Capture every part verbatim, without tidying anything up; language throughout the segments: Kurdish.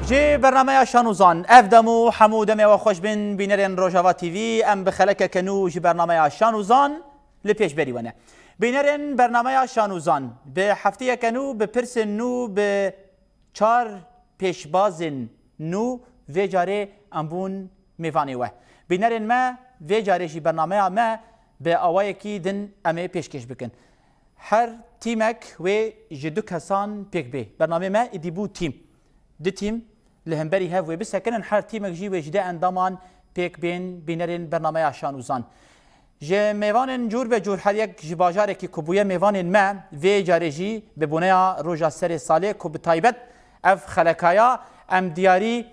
Ji bernameya Şan û Zan, ev dem û hemû demê we xweş bin, bînerên Rojava T V, em bi xelekeke nû ji bernameya Şan û Zan li pêşberî we ne. Bînerên bernameya Şan û Zan, bi hefteyeke nû, bi pirsên nû, bi çar pêşbazên nû vê carê em bûn mêvanê we. Bînerên me, vê carê jî bernameya me bi awayekî din em ê pêşkêş bikin. Her tîmek wê ji du kesan pêk bê. Bernameyê me êdî bû tîm. Du tîm li hemberî hev wê bisekinin, her tîmek jî wê ji du endaman pêk bên bînerên bernameya Şan û Zan. Ji mêvanên cûr be cûr, her yek ji bajarekî ku bûye mêvanên me, vê carê jî bi boneya Roja Serê Salê ku bi taybet ev xelekaya em diyarî,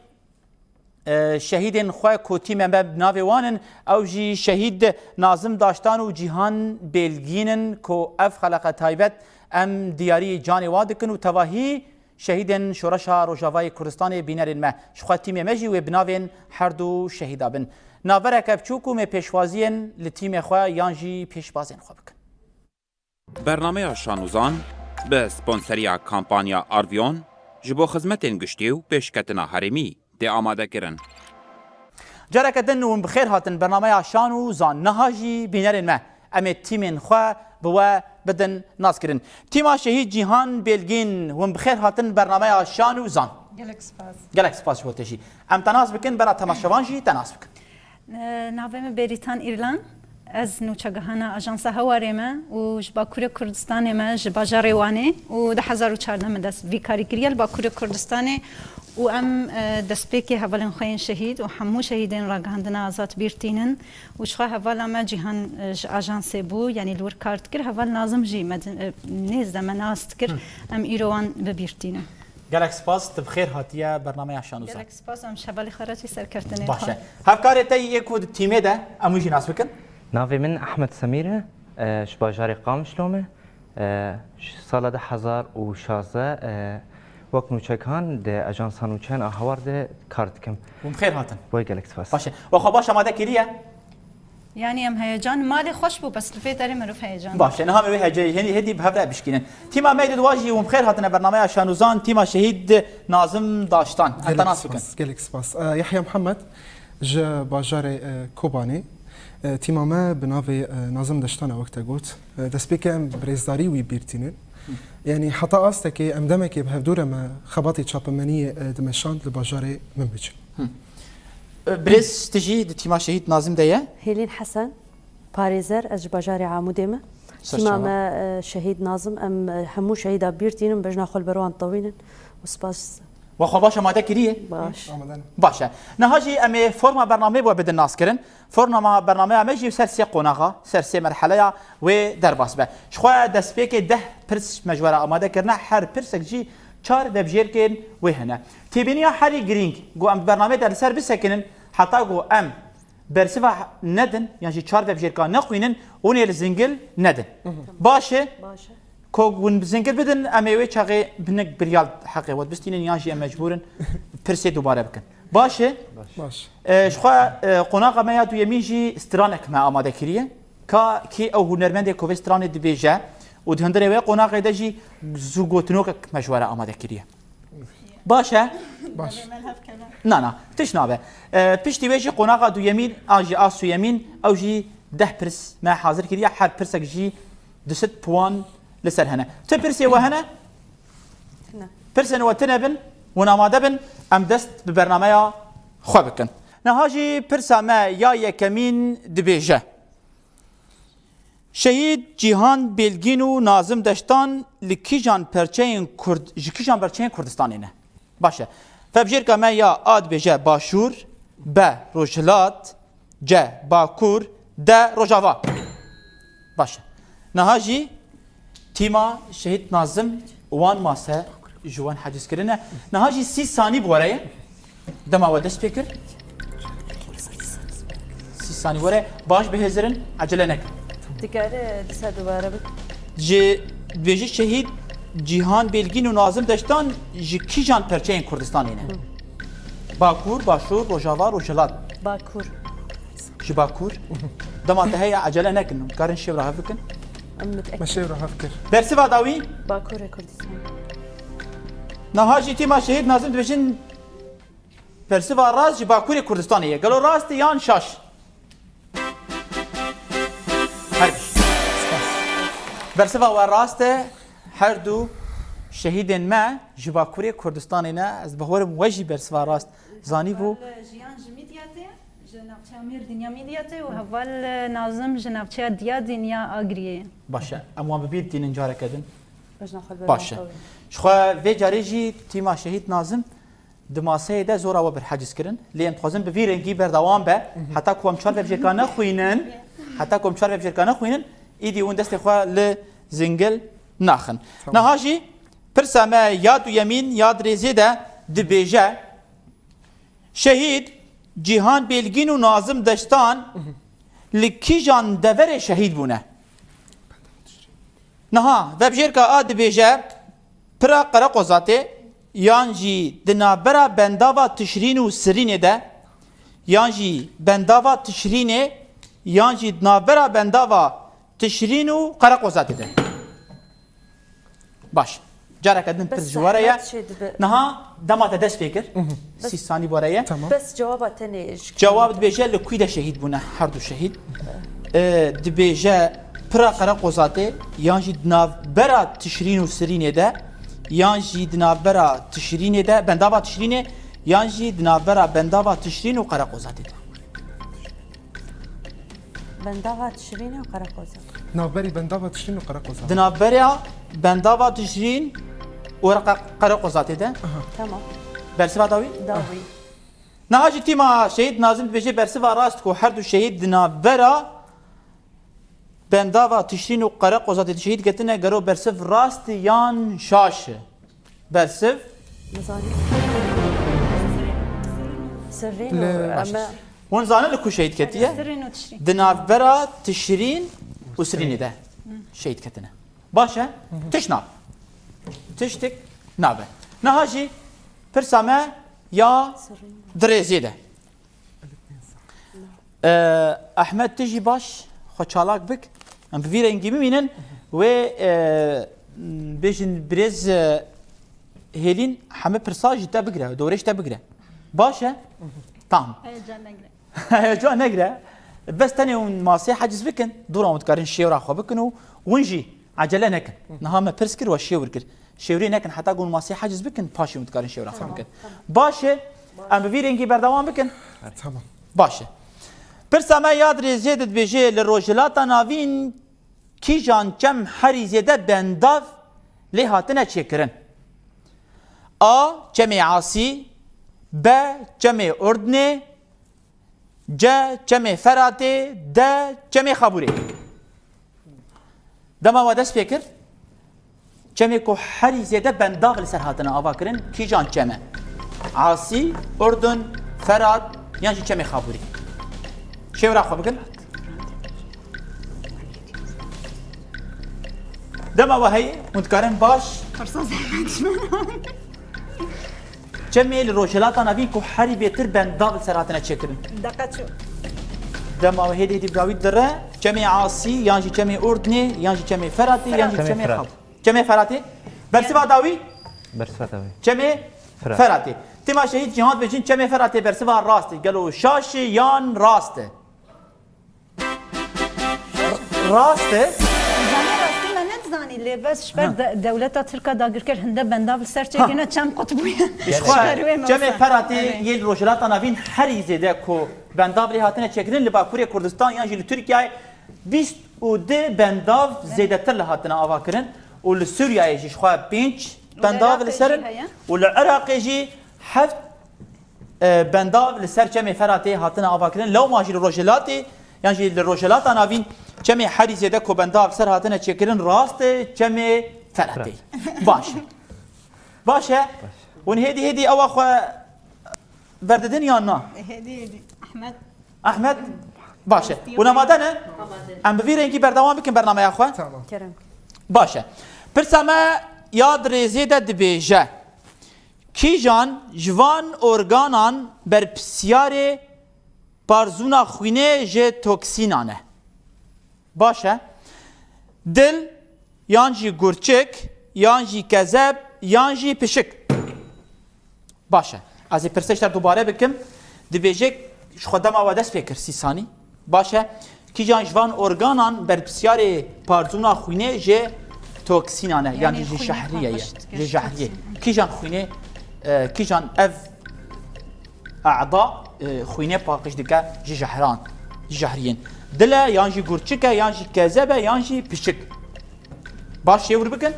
e, şehîdên xwe ku tîmê me bi navê wan in, ew jî şehîd Nazim Daştan û Cîhan Bêlgîn in ku ev xeleqa taybet em diyarî canê wan dikin û tevahî şehîdên Şoreşa Rojavayê Kurdistanê bînerên me. Ji xwe tîmê me jî wê bi navên her du şehîda bin. Navbereke biçûk û me pêşwaziyên li tîmê xwe yan jî pêşbazên xwe bikin. Bernameya Şan û Zan bi sponseriya kampanya Arvion ji bo xizmetên giştî û pêşketina herêmî tê amadekirin. Careke din hûn bi xêr hatin bernameya Şan û Zan. Niha jî bînerên me, em ê tîmên xwe bi we bidin naskirin. Tîma Şehîd Cîhan Bêlgîn, hûn bi xêr hatin bernameya Şan û Zan. Gelek spas. Gelek spas ji bo te jî. Em te nas bikin, bera temaşevan jî te nas bikin. Navê min Bêrîtan Îrlan. Ez nûçegihana Ajansa Hewarê me û ji Bakurê Kurdistanê me, ji bajarê Wanê û du hezar û çardeh min dest vî karî kiriye li Bakurê Kurdistanê û em, e, destpêkê hevalên xwe yên şehîd û hemû şehîdên Ragihandina Azad bîr tînin û ji xwe hevala me Cîhan, e, ji ajansê bû, yanî li wir kar dikir, heval Nazim jî me di-, e, nêz de me nas dikir, em îro wan bi bîr tînin. Gelek spas, tu bi xêr hatiye bernameya Şan û Zan. Gelek spas, em ji hevalê xwe re jî serkeftinên Baş xwe. E. Hevkarê te yê ku di tîmê de, em wî jî nas bikin. Navê min Ehmed Semîr e, e, ji bajarê Qamişlo me. E, ji sala du hezar û şazdeh, e, wek nûçegihan di Ajansa Nûçeyan a Hawar de kar dikim. Hûn bi xêr hatin. Wey gelek spas. Baş e. We xwe baş amade kiriye? Yanî em heyecan, malê xweş bû, bes li vê derê mirov heyecan. Baş e, niha me wê hece-, hêdî, hêdî bi hev re bişkînin. Tîma me di dua jî hûn bi xêr hatine bernameya Şan û Zan, tîma şehîd Nazim Daştan. Heta Gelek nas bikin. Spas, gelek spas. E, Yahya Muhammed ji bajarê, e, Kobanê. E, tîma me bi navê, e, Nazim Daştan e, wek te got. E, destpêkê em bi rêzdarî wî bîr tînin. Yanî heta astekê em demekê bi hevdû re me xebatê çapemeniyê, e, dimeşand li bajarê Minbic. Hı. E, birêz, tu jî di tîma şehîd Nazim de ye? Hêlîn Hesen, parêzer, ez ji bajarê Amûdê me. Ser Tîma çava. me, e, şehîd Nazim, em, e, hemû şehîda bîr tînin, bejna xwe li ber wan tewînin û spas. We xwe baş amade kiriye? Baş. Amade ne. Baş e. Niha jî em ê forma bernameyê bo bidin naskirin. Forma bernameya me jî ser sê qonaxa, ser sê merheleya wê derbas be. Ji xwe destpêkê deh pirs me ji we re amade kirine, her pirsek jî çar vebjêrkên wê hene. Têbîniya herî girîng ku em di bernameyê de li ser bisekinin, heta ku em bersiva nedin, yan jî çar vebjêrka nexwînin, hûn ê li zingil nedin. Mhm. Baş e? Baş e. Ku hûn zingil bidin, em ê wê çaxê hinek biryal heqê we dibistînin, yan jî em mecbûr in pirsê dubare bikin. Baş e? Baş. E, ji xwe, e, qonaxa me ya duyemîn jî stranek me amade kiriye. Ka kî ew hunermendê ku vê stranê dibêje û di hundirê wê qonaxê de jî zû gotinokek me ji we re amade kiriye. Baş e? Baş. Na, na, tişt nabe. E, piştî wê jî qonaxa duyemîn an jî a suyemîn, ew jî deh pirs me hazir kiriye. Her pirsek jî du sed puan li ser hene. Ti pirsê we hene? Tine. Pirsên we tine bin, hûn amade bin, em dest bi bernameya xwe bikin. Niha jî pirsa me ya yekemîn dibêje. Şehîd Cîhan Bêlgîn û Nazim Deştan li kîjan perçeyên Kurd, ji kîjan perçeyên Kurdistanê ne? Baş e. Vebjêrka me ya A dibêje Başûr, B Rojhilat, C Bakur, D Rojava. Baş e. Niha jî tîma Şehîd Nazim wan mase ji wan heciz kirine. Niha jî sî sanî bi we re ye. Dema we dest pê kir. Sî sanî were. Baş bihêzirin, ecele nekin. Dikare dîsa dubare bik. Ji, dibêjî şehîd Cîhan Bêlgîn û Nazim Deştan ji kîjan perçeyên Kurdistanê ne? Hı. Bakur, Başûr, Rojava, Rojhilat. Bakur. Ji Bakur. Dema te heye, ecele nekin. Karin şêw re hev bikin. Em müteekid. Me şêw re hev kir. Bersiva dawî? Bakurê Kurdistan. Niha jî tîma şehîd Nazim dibêjin Bersiva rast ji Bakurê Kurdistanê ye. Gelo rast e yan şaş? Her Bersiva we rast e. Her du şehîdên me ji Bakurê Kurdistanê ne. Ez bawerim we jî bersiva rast zanîbû. Heval Jiyan ji Midyatê, ji navçeya Mêrdîn ya Midyatê û heval Nazim ji navçeya Diyadîn ya Agriyê. Baş e. Em wan bi bîr tînin careke din. Baş e. Ji xwe vê carê jî tîma şehîd Nazim di maseyê de zora we bir haciz kirin. Lê em dixwazin bi vî rengî berdewam be. Heta ku em çar vebjêrka nexwînin, heta ku em çar vebjêrka nexwînin, îdî hûn destê xwe li zingil naxin. Tamam. Niha jî pirsa me ya duyemîn ya dirêzê de dibêje, Şehîd Cîhan Bêlgîn û Nazim Deştan li kîjan deverê şehîd bûne? Niha vebjêrka A dibêje, Pira Qereqozatê, yan jî di navbera bendava Tişrîn û Sirînê de, yan jî bendava Tişrînê, yan jî di navbera bendava Tişrîn û Qereqozatê de. Baş. Careke din pirs ji we re ye. Niha dema te dest pê kir. Sî sanî bi we re ye. Tamam. Bes cewaba tenê ji Cewab dibêje li kû de şehîd bûne, her du şehîd. E, dibêje Pira Qereqozatê, yan jî di navbera Tişrîn û Sirînê de, yan jî di navbera Tişrînê de, bendava Tişrînê, yan jî di navbera bendava Tişrîn û Qereqozatê de. Bendava Tişrînê û Qereqoza. Navberî bendava Tişrîn û Qereqoza. Di navbera bendava Tişrîn û Qe-, Qereqozatê de. Tamam. Bersiva dawî? Dawî. Niha jî tîma şehîd Nazim dibêje bersiva rast ku her du şehîd di navbera bendava Tişrîn û Qereqozatê de şehîd ketine, gero bersiv rast e yan şaş e? Bersiv? Nizanî. Sirrîn û Li- em e Hûn zanin li ku şehîd ketiye? Sirrîn û Tişrîn. Di navbera Tişrîn û Sirînê de şehîd ketine. Baş e? Tişna. Tiştik nabe. Niha jî pirsa me ya dirêzê de. Ee, Ehmed, tu jî baş, xwe çalak bik. Em bi vî rengî bimînin. Wê, e, bêjin birêz, e, Hêlîn heme pirsa ji te bigire, dorê ji te bigire. Baş e? Tamam. Heyecan negire. Heyecan negire. Bes tenê hûn masê heciz bikin, dûra hûn dikarin şêwra xwe bikin û hûn jî ecele nekin. Niha me pirs kir, we şêwr kir. Şêwrê nekin, heta ku hûn masê heciz bikin, paşê hûn dikarin şêwra xwe bikin. Baş e, em bi vî rengî berdewam bikin. Tamam. Baş e. Pirsa me ya dirêjê de dibêje, li Rojhilata Navîn kîjan çem herî zêde bendav lê hatine çêkirin? A, çemê Asî, B, çemê Urdinê, C, çemê Feratê, D, çemê Xabûrê. Dema we dest pê kir, çemê ku herî zêde bendav li ser hatine avakirin, kîjan çem e? Asî, Urdun, Ferat yan jî çemê Xabûrê? Şêwra xwe bikin. Dema we heye, hûn dikarin baş. Pirsa zehmet ji min. Çemê li Rojhilata Navîn ku herî bêtir bendav li ser hatine çêkirin. Deqa çû. Dema we hêdî hêdî bi dawî dire, çemê Asî, yan jî çemê Urdinê, yan jî çemê Feratê, yan jî Çemê çemê Ferat. Xab-, çemê Feratê. Bersiva dawî? Bersiva dawî. Çemê Ferat. Feratê. Tîma şehîd Cîhan dibêjin çemê Feratê bersiva rast e. Gelo şaş e yan rast e? Rast e. Zanî rastî me nedizanî, lê bes ji ber Ha. de-, dewleta Tirk a dagirker hinde bendav li ser Ha. çêkirine çem qut bûye. Ji xwe Ji ber wê çemê mewsim. Feratê Evet. yê li Rojhilata Navîn herî zêde ku bendav lê hatine çêkirin li Bakurê Kurdistan yan jî li Tirkiyeyê bîst û du bendav zêdetir li hatine avakirin û li Sûriyeyê jî ji xwe pênc Û li bendav Iraqê li ser jî in heye. û li Iraqê jî heft e, bendav li ser çemê Feratê hatine avakirin. Lewma jî li Rojhilatê, yan jî li Rojhilata Navîn çemê herî zêde ku bendav li ser hatine çêkirin rast e, çemê Feratê. Ferat. Baş e. Baş e. Hûn hêdî hêdî ewa xwe berdidin yan na? Hêdî hêdî. Ehmed. Ehmed. Baş e. Hûn amade ne? Amade. Em bi vî rengî berdewam bikin bernameya xwe. Tamam. Kerem. Baş e. Pirsa me ya dirêzê de dibêje. Kîjan ji van organan berpirsiyarê parzûna xwînê ji toksînan e? Baş e. Dil, yan jî gurçik, yan jî kezeb, yan jî pişik. Baş e. Ez ê pirsê ji te re dubare bikim. Dibêje, ji xwe dema we dest pê kir, sî sanî. Baş e. Kîjan ji van organan berpirsiyarê parzûna xwînê ji toksînan e, yanî ji jehriyê ye. Ji jehriyê. Kîjan xwînê, e, kîjan ev e'da, e, xwînê paqij dike ji jehran, ji jehriyên? Dil e, yan jî gurçik e, yan jî kezeb e, yan jî pişik. Baş, şêwir bikin.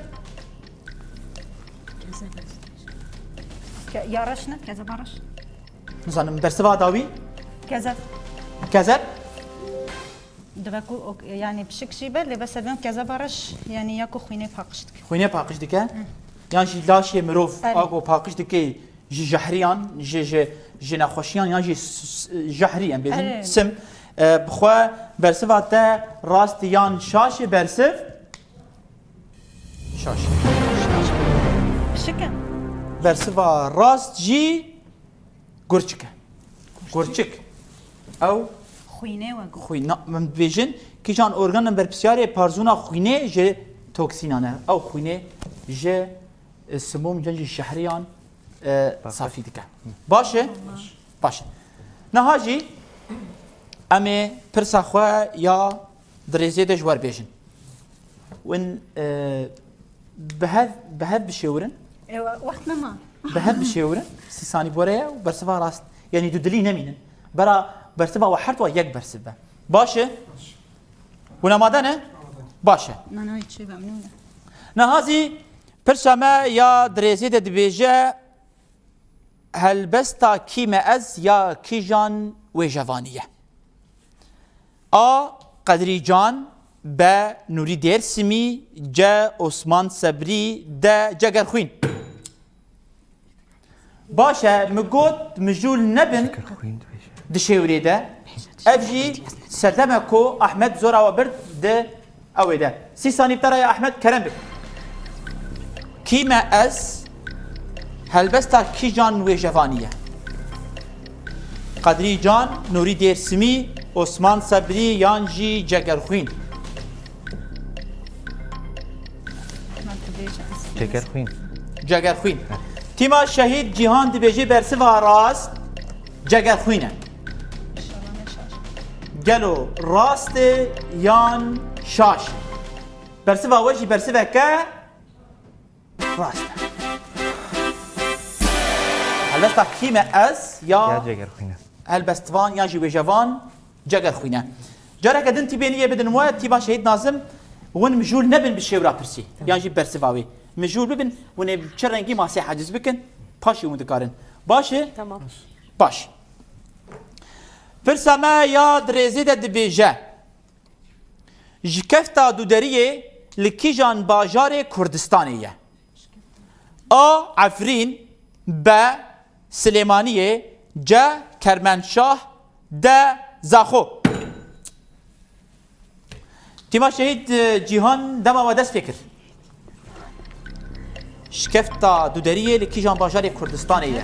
Ke-, ya reş ne? Kezeba reş. Nizanim, bersiva dawî? Kezeb. Kezeb? Dibe ku ok-, yani pişik jî be, lê bes ev kezeba reş, yani ya ku xwînê paqij dike. Xwînê paqij dike? Yan jî laşê mirov, a ku paqij dike ji jehriyan, ji, ji, ji nexweşiyan, yan jî s-, s-, jehri em bêjin, sim. E, bi xwe bersiva te rast yan şaş e bersiv? Şaş. Pişik e. Bersiva rast jî gurçik e. Gurçik. Ew xwînê we got. Xwîn, na, min dibêjin, kîjan organên berpirsiyarê parzûna xwînê ji toksînan e. Ew xwînê ji, e, simûm, yan jî şehriyan, e, safî dike. Baş e? Baş e. Niha jî em ê pirsa xwe ya di rêzê de ji we re bêjin. Win, e, bi hev, bi hev bişêwirin. Ewa, wext nema. Bi hev bişêwirin. Sî sanî bi we re ye û bersiva rast. Yanî dudilî nemînin. Bera bersiva we her dua yek bersiv be. Baş e? Hûn amade ne? Baş e. Na, na, hiç şey, memnun e. Niha zî pirsa me ya di rêzê de dibêje, helbesta kî me ez ya kîjan wêjevanî ye? A. Qedrî Can. B. Nûrî Dêrsimî. C. Osman Sebrî. D. Cegerxwîn. Baş e, min got mijûl nebin. Cegerxwîn dibêje. Di şêwirê de. Ev jî serdem e ku Ahmed zora we bird di ewê de. Sî sanî bi te re ye Ahmed, kerem bik. Kî me ez? Helbesta kîjan wêjevanî ye? Qedrî Can, Nûrî Dêrsimî, Osman Sebrî yan jî Cegerxwîn? Cegerxwîn. Cegerxwîn. Tîma Şehîd Cîhan dibêje bersiva rast Cegerxwîn e. Gelo rast e yan şaş? Bersiva we jî bersiveke rast e. Helbesta kî me ez ya, ya Cegerxwîn e. Helbestvan yan jî wêjevan Cegerxwîn e. Careke din tîbêniyê bidin we, tîma Şehîd Nazim, win mijûl nebin bi şêwra pirsî. Yan jî bersiva wê. Mijûl bibin, win ê bi çi rengî masê heciz bikin, paşê hûn dikarin. Baş e? Tamam. Baş. Pirsa me ya di rêzê de dibêje. Şikefta Duderiyê li kîjan bajarê Kurdistanê ye? A. Efrîn. B. Silêmaniyê. C. Kermenşah. D. Zaxo. Tîma Şehîd, e, Cîhan dema we dest pê kir. Şikefta Duderiyê li kîjan bajarê Kurdistanê ye?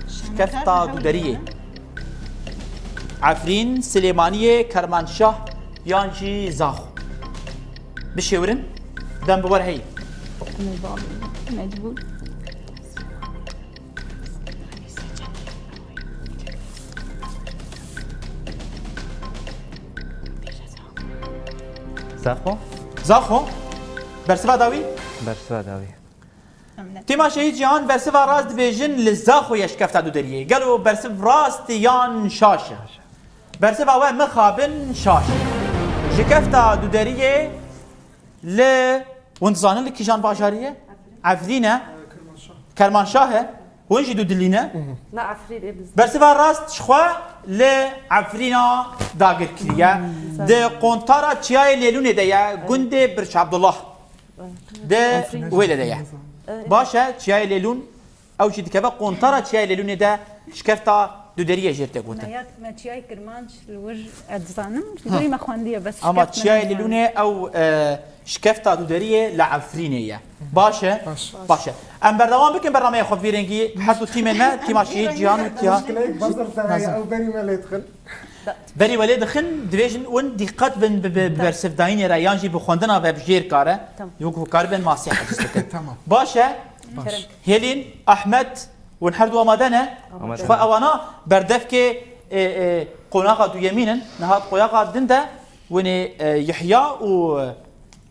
Şikefta Duderiyê. Efrîn, Silêmaniyê, Kermanşah yan jî Zaxo? Bişêwirin. Dem bi we re heye. Mecbûr. Zaxo? Zaxo. Bersiva dawî? Bersiva dawî. Tîma Şehîd Cîhan, bersiva rast dibêjin, li Zaxo ye şikefta Duderiyê. Gelo bersiv rast e yan şaş e? Bersiva we mixabin şaş e. Şikefta Duderiyê li, hûn dizanin li kîjan bajarî ye? Efrîn e. Kermanşah e. Hûn jî dudilî ne? Na Efrîn ê biz. Bersiva rast ji xwe li Efrîna dagir kiriye. Di qontara Çiyayê Lêlûnê de ye, gundê Birç Abdullah. Di wê de de ye. Baş e, Çiyayê Lêlûn, ew jî dikeve qontara Çiyayê Lêlûnê de, şikefta Duderiyê jê tê gotin. Me ya, me Çiyayê Kirmanc li wir, ez dizanim, ji gorî me xwendiye, bes. Ama Çiyayê Lêlûnê ew, e, şikefta Duderiyê li Efrînê ye. Baş e? Baş. Baş e. Em berdewam bikin bernameya xwe vî rengî, her du tîmên me, tîma Şehîd Cîhan û tîma Nazim. Ew berî me lê dixin. Berî we lê dixin, dibêjin hûn dîqet bin bi, bi, bi bersivdayînê re yan jî bi xwendina ve bi jêr kare. Tamam. Wekî karibin masê heciz bikin. Tamam. Baş e? Baş. Hêlîn, Ahmet, Hûn her du amade ne? Amade. Ji xwe ewana berdevkê, e, e, qonaxa duyemîn in. Niha qonaxa din de hûn ê, e, Yihya û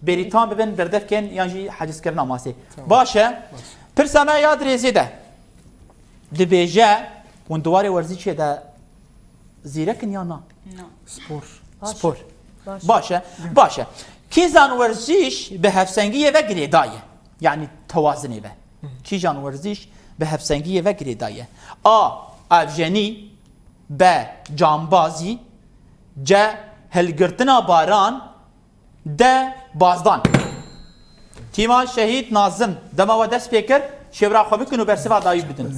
Bêrîtan bibin berdevkên yan jî hecizkirina masê. Tamam. Baş e. Baş. Pirsa me ya dirêzê de dibêje, hûn di warê werzîçê de zîrek in yan na? Na. Spor. Baş. Spor. Baş. Baş e. Baş e. Kîjan werzîş bi hevsengiyê ve girêdayî ye? Yanî tewazinê ve. Kîjan werzîş bi hevsengiyê ve girêdayî ye? A. Avjenî. B. Cambazî. C. Hilgirtina baran. D. Bazdan. Tîma Şehîd Nazim, dema we dest pê kir, şêwra xwe bikin û bersiva dawî bidin.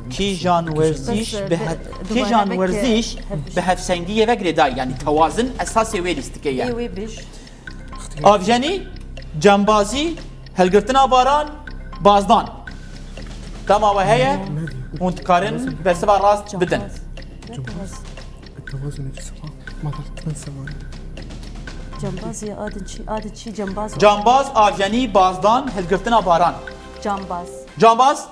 Kîjan werzîş Bes, bi be-, hev-, dubare kîjan bike, werzîş hev-, bi hevsengiyê ve girêdayî, yanî tewazin esasê wê lîstikê ye. Ê wê bêj. Avjenî, cambazî, hilgirtina baran, bazdan. Dema we heye, hûn dikarin bersiva rast bidin. Cambaz. Cambaz. Cambaz. Cambaz ya adin çi, adin çi cambaz. Cambaz, avjenî, bazdan, hilgirtina baran. Cambaz. Cambaz.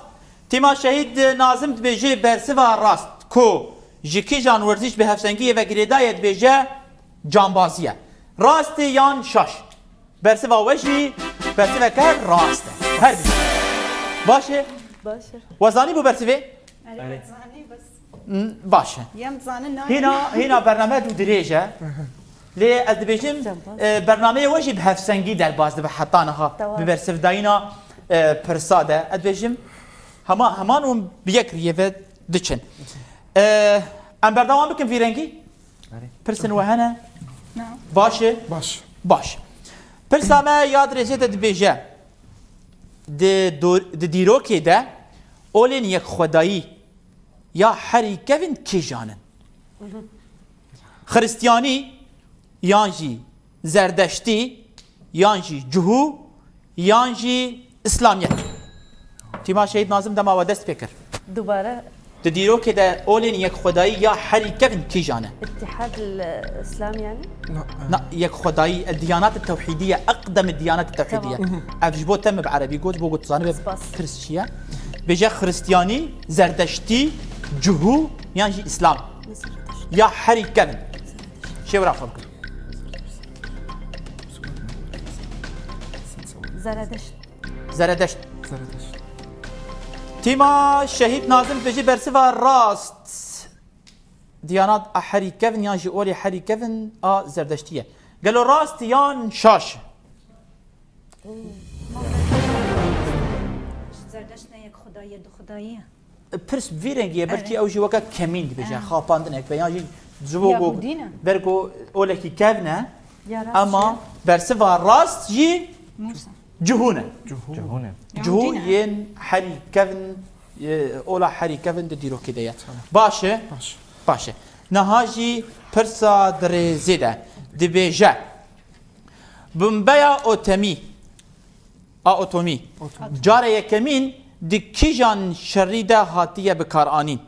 Tîma Şehîd Nazim dibêje bersiva rast ku ji kîjan werzîş bi hevsengiyê ve girêdayî ye, dibêje cambazî ye. Rast e yan şaş? Bersiva we jî bersiveke rast e. Her bî. Baş e? Baş e. We zanîbû bersivê? Erê, zanî bes. N-, baş e. Yem zanin nayê. Hîna, hîna bername dû dirêj e. Lê ez dibêjim, Cembaz. E, bernameyê we jî bi hevsengî derbas dibe heta niha. Tamam. Bi bersivdayîna, e, pirsa de. Ez dibêjim, hema, heman hûn bi yek riyê ve diçin. E, em berdewam bikin vî rengî? Erê. Pirsên we hene? Na. Baş e? Baş. Baş. Pirsa me ya dirêjê de dibêje, di dor-, di dîrokê de olên yekxwedayî ya herî kevin kîjan in? Xiristiyanî, yan jî Zerdeştî, yan jî Cihû, yan jî Îslamiyet. Tîma Şehîd Nazim dema we dest pê kir. Dubare. Di dîrokê de olên yekxwedayî ya herî kevin kîjan e? Îttihad el-Îslam yani? Na, e. Na, yekxwedayî, e, diyanat tewhîdî ye, eqdem diyanat tewhîdî ye. Tamam. Ev ji bo te min bi erebî got, ji bo ku tu zanibê Spas. Pirs çi ye. Bêje Xiristiyanî, Zerdeştî, Cihû yan jî Îslam. Zerdeşt. Ya herî kevin. Şêwra xwe bikin. Zeredeşt. Zeredeşt. Zeredeşt. Tîma Şehîd Nazim dibêje bersiva rast. Diyanat a herî kevin yan jî olê herî kevin a Zerdeştî ye. Gelo rast yan şaş? Zerdeşt ne yek xwedayî ye, du xwedayî ye. Pirs bi vî rengî ye, belkî Evet. ew jî weke kemîn dibêje, Evet. xapandinek be, yan jî ji bo ku Yahudî ne? ber ku olekî kevn e, Ya rast ama çi? bersiva rast jî Musa. Cihûn e. Cihûn. Cihûn e. Cihû Yahudî ne? yên herî kevn, e, ola herî kevn di dîrokê de ye. Tamam. Baş e? Baş. Baş e. Niha jî pirsa di rêzê de dibêje, bombeya otemî, a otomî, Otomî. carê yekemîn di kîjan şerî de hatiye bikaranîn?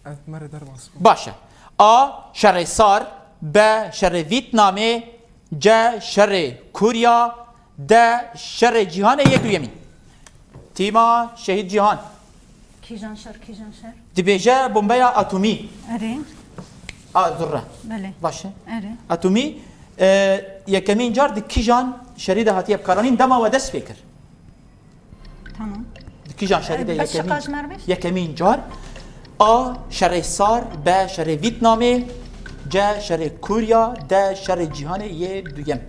Ev mere derbas bû. Baş e. A. Şerê Sar. B. Şerê Vîtnamê. C. Şerê Kurya. D. Şerê Cîhanê yê duyemîn. Tîma Şehîd Cîhan. Kîjan şer, kîjan şer? Dibêje bombeya atomî. Erê. A, zurre. Belê. Baş e. Erê. Atomî, e, yekemîn car di kîjan şerî de hatiye bikaranîn, dema we dest pê kir? Tamam. Di kîjan şerî de Beş yekemîn, şiqaj mer bir. yekemîn car. A. Şerê Sar. B. Şerê Vîtnamê. C. Şerê Kurya. D. Şerê Cîhanê yê duyem.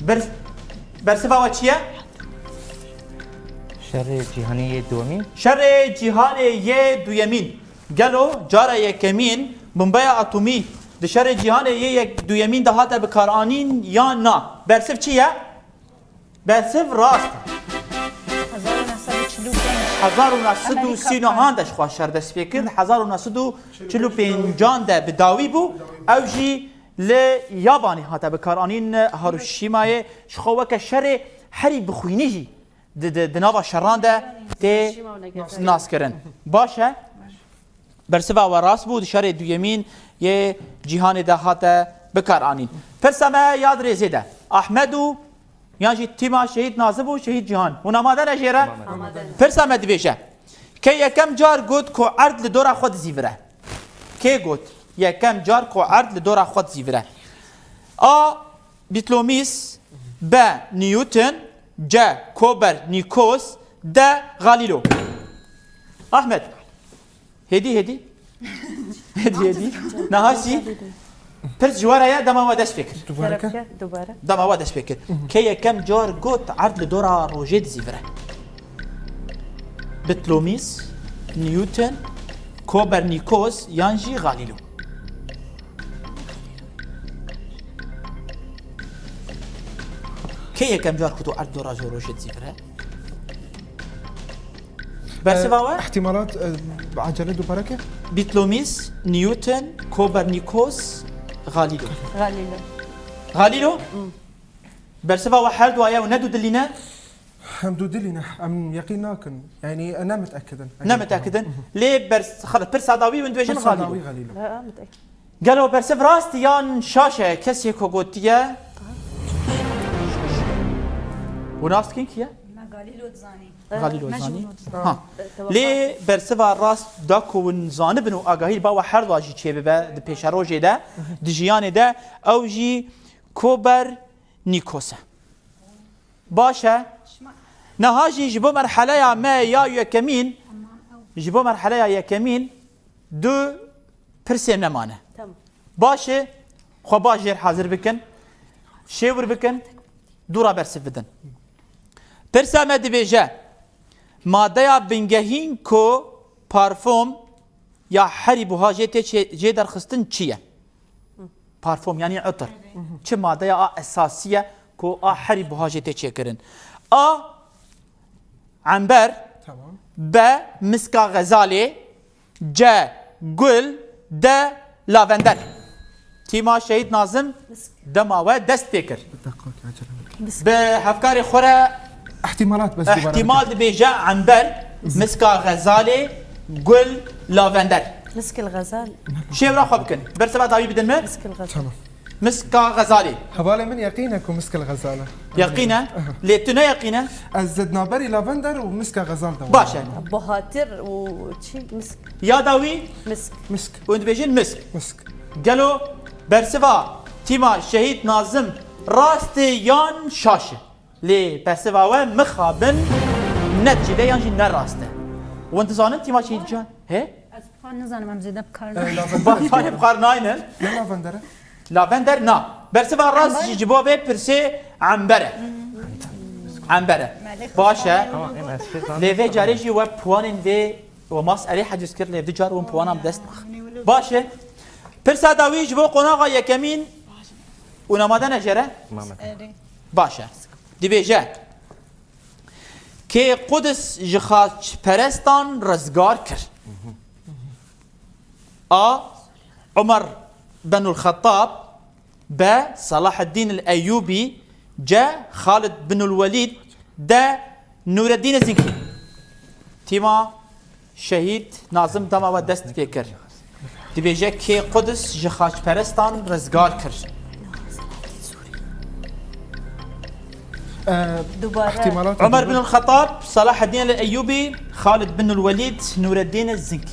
Ber-, bersiva we çi ye? Şerê Cîhanê yê duyemîn. Şerê Cîhanê yê duyemîn. Gelo cara yekemîn bombeya atomî di Şerê Cîhanê yê yek duyemîn de hate bikaranîn yan na? Bersiv çi ye? Bersiv rast e. Hezar û neh sed û çil û pênc. Hezar û neh sed û sî û neh de ji xwe şer dest pê kir. Hezar û neh sed û çil û pêncan de bi dawî bû. Ew jî li Yabanê hate bikaranîn, Hiroşîmayê. Ji xwe weke şerê herî bixwînî jî di, di, di nava şeran de tê naskirin. Baş e? Bersiva we rast bû, di şerê duyemîn yê cîhanê de hate bikaranîn. Pirsa me ya di rêzê de. Ahmed û yan jî tîma Şehîd Nazim û Şehîd Cîhan. Hûn amade ne jê re? Amade ne. Pirsa me dibêje. Kê yekem car got ku erd li dora xwe dizîvire? Kê got yekem car ku erd li dora xwe dizîvire? A. Ptolemîs. B. Newton. C. Kopernikus. D. Galîlo. Ahmed. Hêdî, hêdî. Hêdî, hêdî. Niha jî pirs ji we re ye, dema we dest pê kir. Dubare ke? Dubare. Dema we dest pê kir. Kê yekem car got erd li dora rojê dizîvire? Ptolemîs, Newton, Kopernikus yan jî Galîlo? Kê yekem car got erd dora rojê dizîvire? Bersiva we? Eh, ihtimalat, eh, acele dubare ke? Ptolemîs, Newton, Kopernikus, Galîlo. Galîlo. Galîlo? Hmm. Bersiva we her du ye û ne dudilî ne? Em dudilî ne. Em yeqîn nakin. Yanî, ne mitekid in. Ne mitekid in. Lê bers-, xala, pirsa dawî hûn dibêjin Galîlo. Pirsa dawî Galîlo. Ha, mitekid. Gelo bersiv rast e yan şaş e? Kesê ku gotiye. Hûn nas dikin kî ye? Me Galîlo dizanî. Galîlo Me dizanî. Jî dizanî. Ha. Lê bersiva rast da ku hûn zanibin û agahî li ba we her da jî çêbibe di pêşerojê de, di jiyanê de, ew jî Kopernikos e. Baş e. Niha jî ji bo merheleya me ya yekemîn, ji bo merheleya yekemîn du pirsên me mane. Tamam. Baş e, xwe baş jêr hazir bikin, şêwir bikin, dû re bersiv bidin. Pirsa me dibêje, madeya bingehîn ku parfum ya herî buha jê tê çê-, jê derxistin çi ye? Parfum, yanî etir. Çi madeya a esasî ye ku a herî buha jê tê çêkirin? A. Ember. Tamam. B. Miska xezalê. C. Gul. D. Lavender. Tîma Şehîd Nazim, dema we dest pê kir. Bir dakika, acele. Bi hevkarê xwe re ihtimalat bes dubare ihtimal dibêje ember, miska xezalê, gul, lavender. Miskil xezal. Şêwra xwe bikin. Bersiva dawî bidin me. Miskil xezal. Tamam. Miska xezalê. Hevalê min yeqîn e ku miskil xezal e. Yeqîn e? Aha. Lê tu ne yeqîn e? Ez di navberî lavender û miska xezal de. Baş e. Buhatir û çi? Misk. Ya dawî? Misk. Misk. Hûn dibêjin misk. Misk. Gelo bersiva tîma Şehîd Nazim rast e yan şaş e? Lê bersiva we mixabin ne dicîde yan jî ne rast e. Hûn dizanin tîma Şehîd Can? He? Ez bi xwe nizanim, em zêde bi kar naynin. Ba-, ba-, bi kar naynin. Ne lavender e? Lavender na. Bersiva rast jî ji bo vê pirsê ember e. Ember e. Baş e. Lê vê carê jî we puanên vê we mas erê heciz kir, lê du car hûn puanan bi dest bixin. Baş e. Pirsa dawî ji bo qonaxa yekemîn û namade ne jê re? Erê. Baş e. Dibêje, kê Qudis ji xaçperestan rizgar kir? A. Umer benul Xettab. B. Selahaddin el Eyyubi. C. Xalid binul Welîd. D. Nureddin Zinkî. Tîma Şehîd Nazim dema we dest pê kir. Dibêje kê Qudis ji xaçperestan rizgar kir? Ee, Dubare. Ihtimalat Ömer bin el-Xettab, Selahaddin el-Eyyubi, Xalid bin el-Welid, Nureddin Zinki.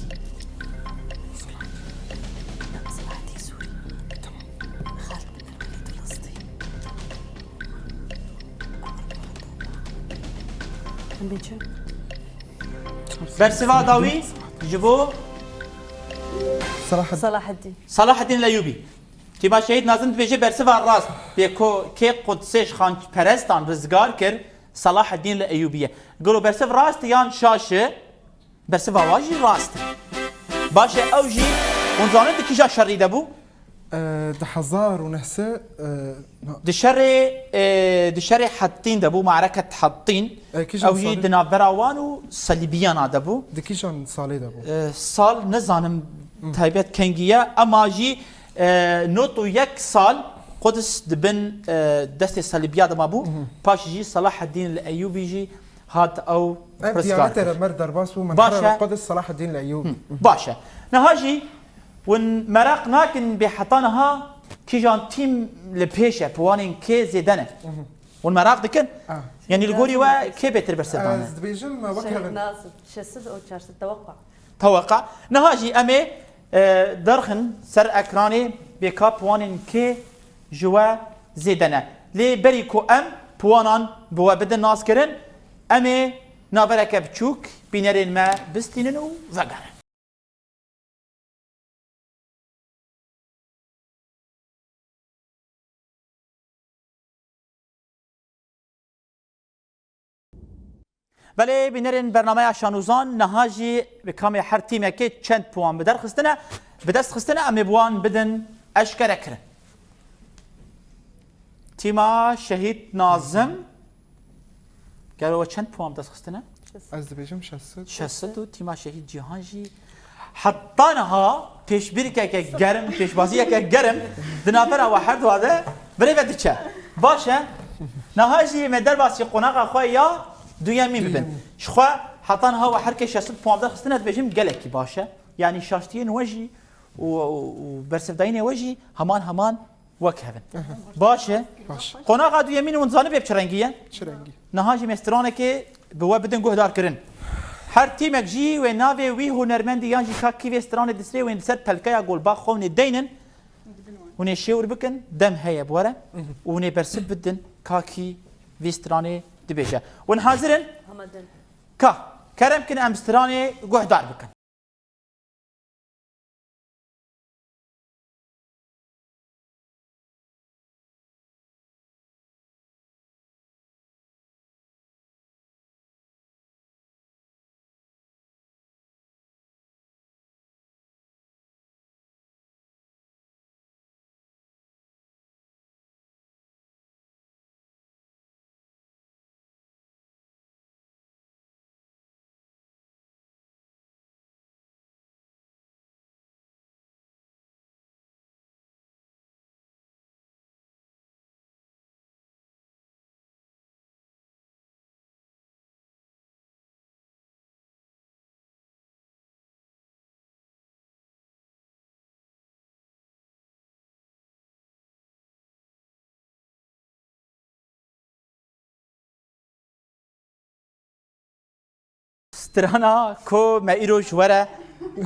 Em bêçe. Bersiva dawî ji bo Selahaddin. Selahaddin. Selahaddin el-Eyyubi. Tîma Şehîd Nazim dibêje bersiva rast bê ku kê Qudsê ji xaçperestan rizgar kir, Selahaddin el-Eyyubi ye. Gelo bersiv rast e yan şaş e? Bersiva wa jî rast e. Baş e, ew jî, hûn zanin di kîja şerî de bû? E, di hezar û neh sed, e, na- Di şerê, e, di şerê Hettîn de bû, Me'reket Hettîn. E, kîjan Ew jî salê? Di navbera wan û Salîbiyana de bû. Di kîjan salê de bû? E, sal nizanim taybet kengî ye, ema jî, e, nod û yek sal Quds di bin, e, destê Salîbiya de mabû. Paş jî Selahaddin el-Eyyubi jî hat ew rizgar kir. Ev diyanetê re mer derbas bû, min Baş e. Qudus Selahaddin el-Eyyubi. Hı, baş e. Niha jî hûn meraq nakin bê heta niha kîjan tîm li pêş e, puwanên kê zêde ne. Hûn meraq dikin? Ah. Yanî li gorî we kê bêtir bersiv dane? Ez dibêjim, wek Şehîd hevin. Nazim, şeş sed û çar sed, teweqa. Teweqa. Niha jî em ê, e, derxin ser ekranê bê ka puwanên kê ji we zêde ne. Lê berî ku em puwanan bi we bidin naskirin, em ê navereke biçûk bînerên me bistînin û vegerin. Belê, bînerên bernameya Şanûzan, niha jî bi kamê her tîmekê çend puan bi derxistine, bi dest xistine, em ê bi wan bidin eşkere kirin. Tîma Şehîd Nazim, gelo we çend puan bi dest xistine? Ez dibêjim şeş sed. Şeş sed û tîma Şehîd Cîhan jî heta niha pêşbirkeke germ, pêşbaziyeke germ di navbera we herduwa de birêve diçe. Baş e. Niha jî me derbasî qonaxa xwe ya duyemîn bibin. Duyemîn. Ji xwe heta niha we her kê şeş sed puan bi dest xistine, dibêjim gelekî baş e. Yanî şaştiyên we jî û, û, û bersivdayînê we jî heman heman wek hevin. Aha. Baş e. Baş. Qonaxa duyemîn hûn zanibê bi çi rengî ye? Çi rengî? Niha jî me stranekê bi we bidin guhdarkirin. Her tîmek jî wê navê wî hunermendî yan jî ka kî vê stranê disrê wê li ser pelkeya golba xwe hûn ê deynin. Hûn ê şêwir bikin, dem heye bi we re. Mhm. Û hûn ê bersiv bidin ka kî vê stranê dibêje. Hûn hazir in? Amade in. Ka, kerem kin em stranê guhdar bikin. Strana ku me îro ji we re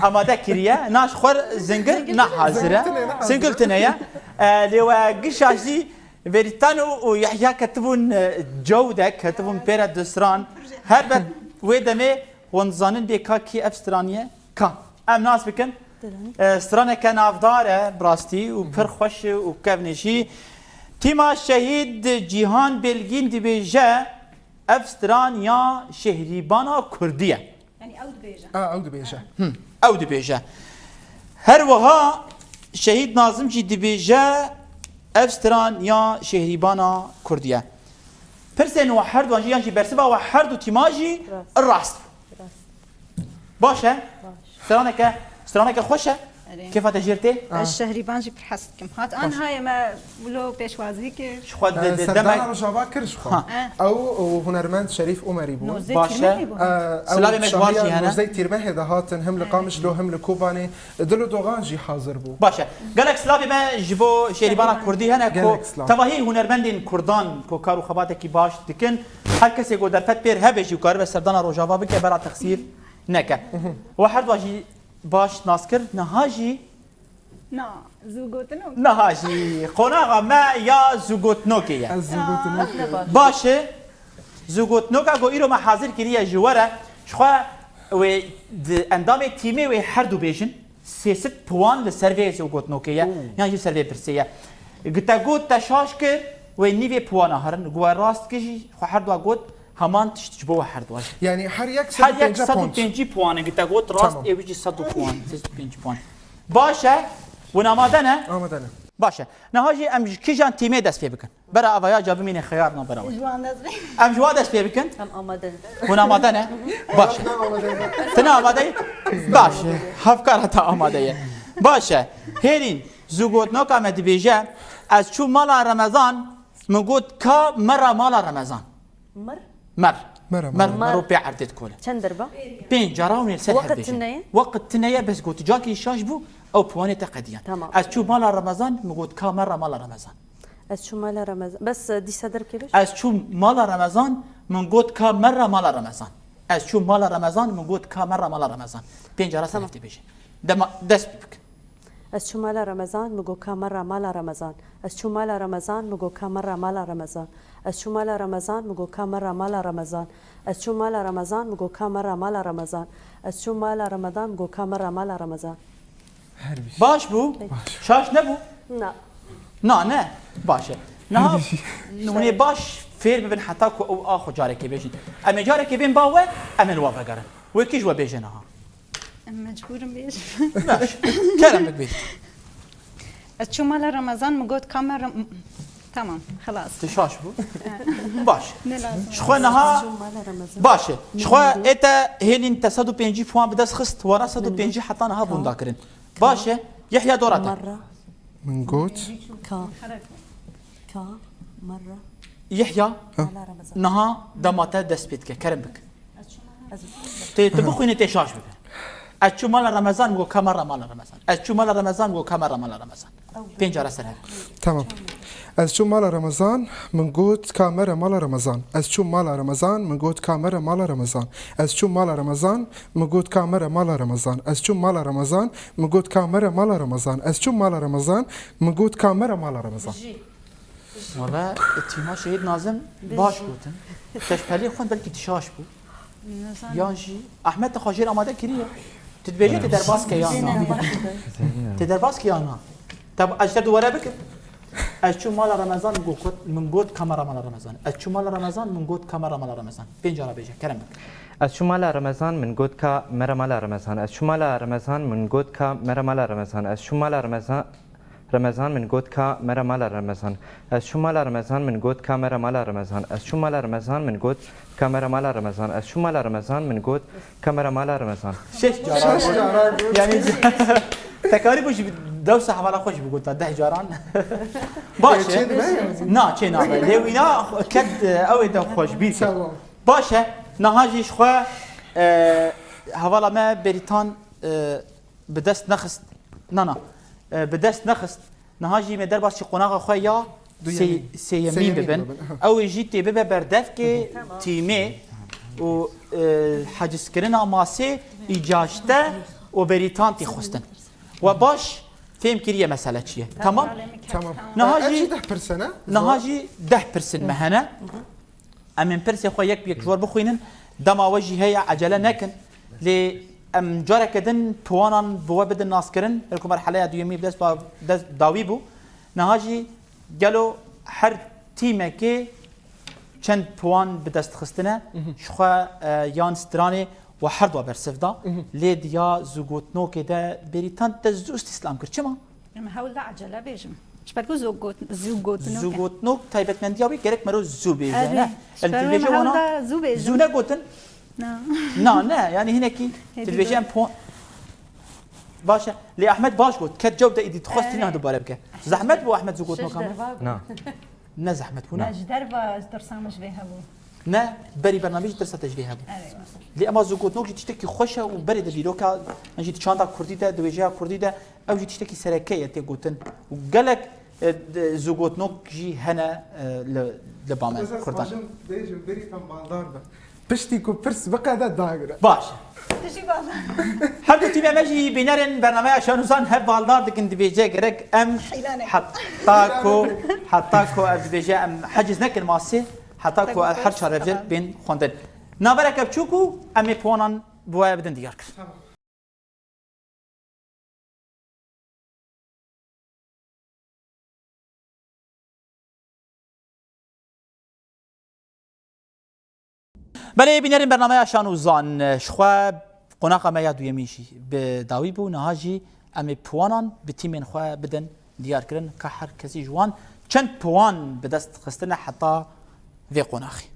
amade kiriye, na ji xwe zingil ne hazir e. Zingil tune ne hazir. Zingil tune ye. E, lê we gişa jî Verîtano û Yehya ketibûn, e, cewdek, ketibûn pêre du stran. Helbet wê demê hûn dizanin bê ka kî ev stran ye? Ka. Em nas bikin. Dilanî. E, straneke navdar e, bi rastî û pir xweş e û kevnê jî. Tîma Şehîd Cîhan Belgîn dibêje, ev stran ya Şehrîbana Kurdî ye. Yanî ew dibêje. A, ew dibêje. Hı, ew dibêje. Her wiha Şehîd Nazim jî dibêje, ev stran ya Şehrîbana Kurdî ye. Pirsên we herduan jî, yan jî bersiva we herdu tîma jî rast. Rast bû. Rast. Baş e? Baş. Straneke, straneke xweş e? Erê. Kêfa te jêr tê? Ez Şehrîban jî pir hez dikim. Hat an Baş. Hayê me wilo pêşwazî kir. Ji xwe di, di, Serdana demek Rojava kir ji xwe. Ha. Eh. Ew û hunermend Şerîf Umerî bû. Nozdeh Baş e. Tîrmehê bû. Eh, ew Silavê me ji wan jî şemiya hene. Nozdeh Tîrmehê de hatin, him li Qamişlo, him li Kobanê. Dil û doxan jî hazir bû. Baş e. Gelek silavê me ji bo Şêrîbana Kurdî hene ku Gelek silav. Tevahî hunermendên Kurdan ku kar û xebatekî baş dikin, her kesê ku derfet pêr hebe jî û karibe serdana Rojava bike, bera texsîr neke. We herduwa jî baş nas kir, niha jî Na, zûgotinok. Niha jî qonaxa me ya zûgotinokê ye. Ez zûgotinok. Ah, ne baş. Baş e. Zûgotinoka ku îro me hazir kiriye ji we re, ji xwe wê di endamê tîmê wê her du bêjin. Sê sed puan li ser vê zûgotinokê ye. Oo. Yan jî ser vê pirsê ye. Gi te got te şaş kir, wê nîvê puwana herin. Gu we rast kir jî, xwe her dua got, heman tişt ji bo we her dua jî. Yanî her yek Her yek sed û pêncî puan. Sed û pêncî puan e. Gi te got rast, Tamam. Ê wî jî sed û puan, sed û pêncî puan. Baş e, hûn amade ne? Amade ne. Baş e. Niha jî em ji kîjan tîmê dest pê bikin? Bera avaya ca bimîne xeyar na bera we. Ji wan dest pê. Em ji wan dest pê bikin? Em amade ne. Hûn amade ne? Baş e. Tine amade ye? Baş e. Hevkara te amade ye. Baş e. Hêrîn, zûgotnoka me dibêje, ez çû mala Remezan, min got, ka mera mala Remezan. Mir? Mer. Mera, mero, mero pê erdê dikole. Çend derba? Pênc cara hûn ê li ser hev bêjin. Weqt tune ye? Weqt tune ye, bes goticarekî şaş bû, ew puanê te qediyan. Tamam. Ez çû mala Remezan, min got ka me re mala Remezan. Ez çû mala Remezan. Bes, e, dîsa derbkê bêj. Ez çû mala Remezan, min got ka me re mala Remezan. Ez çû mala Remezan, min got ka me re mala Remezan. Pênc cara ser hev tê bêjin. Dema, dest pê bike. Ez çû mala Remezan, min got ka me re mala Remezan. Ez çû mala Remezan, min got ka me re mala Remezan. Ez çû mala Remezan, min got ka me re mala Remezan. Ez çû mala Remezan, min got ka me re mala Remezan. Ez çû mala Remezan, min got ka me re mala Remezan. Her bir şey. Baş bû. Baş. Şaş nebû. Na. Na, ne. Baş e. Niha hûn ê baş fêr bibin heta ku ew a xwe carekê bêjin. Em ê carekê bên ba we, em ê li we vegerin. Wê kî ji we bêje niha? Em mecbûr in bêjin. Baş. Kerem bik bêj. Ez çû mala Remezan, min got kamera... Tamam, xelas. Tu şaş bû. Baş. Ne lazim. Ji xwe niha... Baş e. Ji xwe ê te hêlîn te sed û pêncî puan bi dest xist, wara sed û pêncî heta niha bûnda kirin. Baş e. Yehya dora te. Merra. Min got. Ka. Ka. Merra. Yehya. Mala Remezan. Niha dema te dest pê dike. Kerem bik. Tê tu bixwînî tê şaş bibe. Ez çû mala Remezan, min got kamera mala Remezan. Ez çû mala Remezan, min got kamera mala Remezan. Pênc cara ser hev. Tamam. Ez çû mala Remezan, min got kamera mala Remezan. Ez çû mala Remezan, min got kamera mala Remezan. Ez çû mala Remezan, min got kamera mala Remezan. Ez çû mala Remezan, min got kamera mala Remezan. Ez çû mala Remezan, min got kamera mala Remezan. Wala, Tîma Şehîd Nazim baş gotin. Te ji pelê xwend, belkî tu şaş bû. Nizanim. Yan jî Ahmet te xwe jêr amade kiriye. Tu dibêje tê derbas ke yan na? Tê derbas ke yan na? Tab ez ji te dubare bikim. Ez çû mala Remezan, min got, min got kamera mala Remezan. Ez çû mala Remezan, min got kamera mala Remezan. Pênc cara bêje, kerem bik. Ez çû mala Remezan, min got ka mere mala Remezan. Ez çû mala Remezan, min got ka mere mala Remezan. Ez çû mala Remezan, Remezan, min got ka mere mala Remezan. Ez çû mala Remezan, min got ka mere mala Remezan. Ez çû mala Remezan, min got ka mere mala Remezan. Ez çû mala Remezan, min got ka mere mala Remezan. Şeş cara. Şeş cara. Yani tekarî bû jî dewsa hevala xwe jî bigota deh caran. Baş e. Çê dibe ya? Na, çê nabe. Lê wîna ket, e, ew ê de xwe ji bîr kir. Tamam. Baş e. Niha jî ji xwe, e, hevala me Bêrîtan, e, bi dest nexist. Na, na. E, bi dest nexist. Niha jî me derbasî qonaxa xwe ya sê-, sêyemîn bibin. Ew ê jî tê bibe berdevkê tîmê û, e, hecizkirina masê îca ji te û Bêrîtan tê xwestin. We baş fêm kiriye mesele çi ye. Tamam? Tamam. Niha jî deh pirs e, ne? Niha jî deh pirsên me hene. Em ên pirsê xwe yek bi yek ji we bixwînin. Dema we jî heye, ecele nekin. Lê em careke din puanan bi we bidin naskirin. Her ku merheleya duyemî bi dest ba-, dest dawî bû. Niha jî gelo her tîmekê çend puan bi dest xistine? Mhm. Ji xwe, e, yan stranê we her dua bersiv da. Mhm. Lê di ya zûgotnokê de Bêrîtan te zû îstîslam kir. Çima? Em hewl da ecele bêjim. Ji ber ku zû got-, zû gotinok e. Zûgotnok taybetmendiya wî gerek mero zû bêje, ne? Em dibêje wana zû bêjim. Zû negotin. Na. Na, ne, yani hinekî tu dibêje em puan. Baş e. Lê Ahmet baş got. Ket cew de îdî dixwest tîna dubare bike. Zehmet bû Ahmet zûgotnoka me? Na. Ne zehmet bû, ne? Ne, ji derva tirsa min ji vê hebû. Ne, berî bernameyê jî tirsa te ji vê hebû. Evet. Lê ema zûgotnok jî tiştekî xweş e û berê de dîroka, jî di çanda kurdî de, di wêjeya kurdî de, ew jî tiştekî sereke ye tê gotin. Û gelek, e, de, zûgotnok jî hene, e, li, li ba me kurdan. Ez xwazim bêjim, berî em baldar be. Piştî ku pirs biqede dagire. Baş. Tu jî bala. Her du tîmê me jî bînerên bernameya Şanûzan hev baldar dikin, dibêje gerek em heta ku, heta ku ev dibêje em heciz nekin masê, heta ku her çar revjêr bên xwendin. Navereke biçûk û em ê puanan bi we bidin diyar kir. Tamam. Belê bînerên bernameya Şan û Zan, ji xwe qonaxa me ya duyemîn jî bi dawî bû. Niha jî em ê puanan bi tîmên xwe bidin diyarkirin ka her kesî ji wan çend puan bi dest xistine heta vê qonaxê.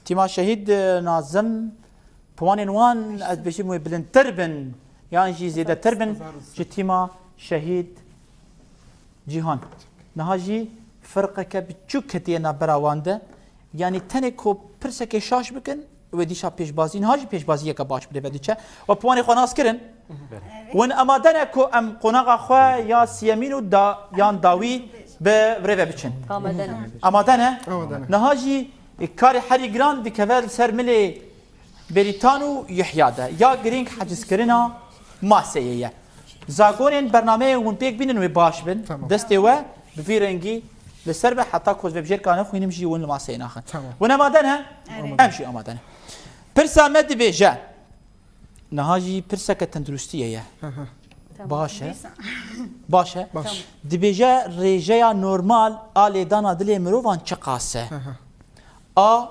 Tîma Şehîd, e, Nazim, puanên wan, ez dibêjim, wê bilindtir bin, yan jî zêdetir bin ji tîma Şehîd Cîhan. Niha jî firqeke biçûk ketiye navbera wan de. Yanî tenê ku pirsekê şaş bikin, wê dîşa pêşbazî, niha jî pêşbaziyeke baş bi rê ve diçe. We piwanê xwe nas kirin. Win amade ne ku em qonaxa xwe ya siyemîn û da, yan dawî bi rê ve biçin. Amade ne. Amade ne? Amade ne. Niha jî karê herî giran dikeve li ser milê Bêrîtan û Yihya de. Ya girîng hecizkirina maseyê ye. Zagonên bernameyê hûn pêk bînin wê baş bin. Tamam. Destê we bi vî rengî li ser be heta ku ez vebijêrka nexwînim jî hûn li maseyê naxin. Tamam. Hûn amade ne? Erê. Em jî amade ne. Pirsa me dibêje. Niha jî pirseke tenduristiyê ye. Hı hı. Tamam. Baş e. Dîsa. Baş e. Baş. Tamam. Dibêje rêjeya normal a lêdana dilê mirovan çiqas e? Hı hı. A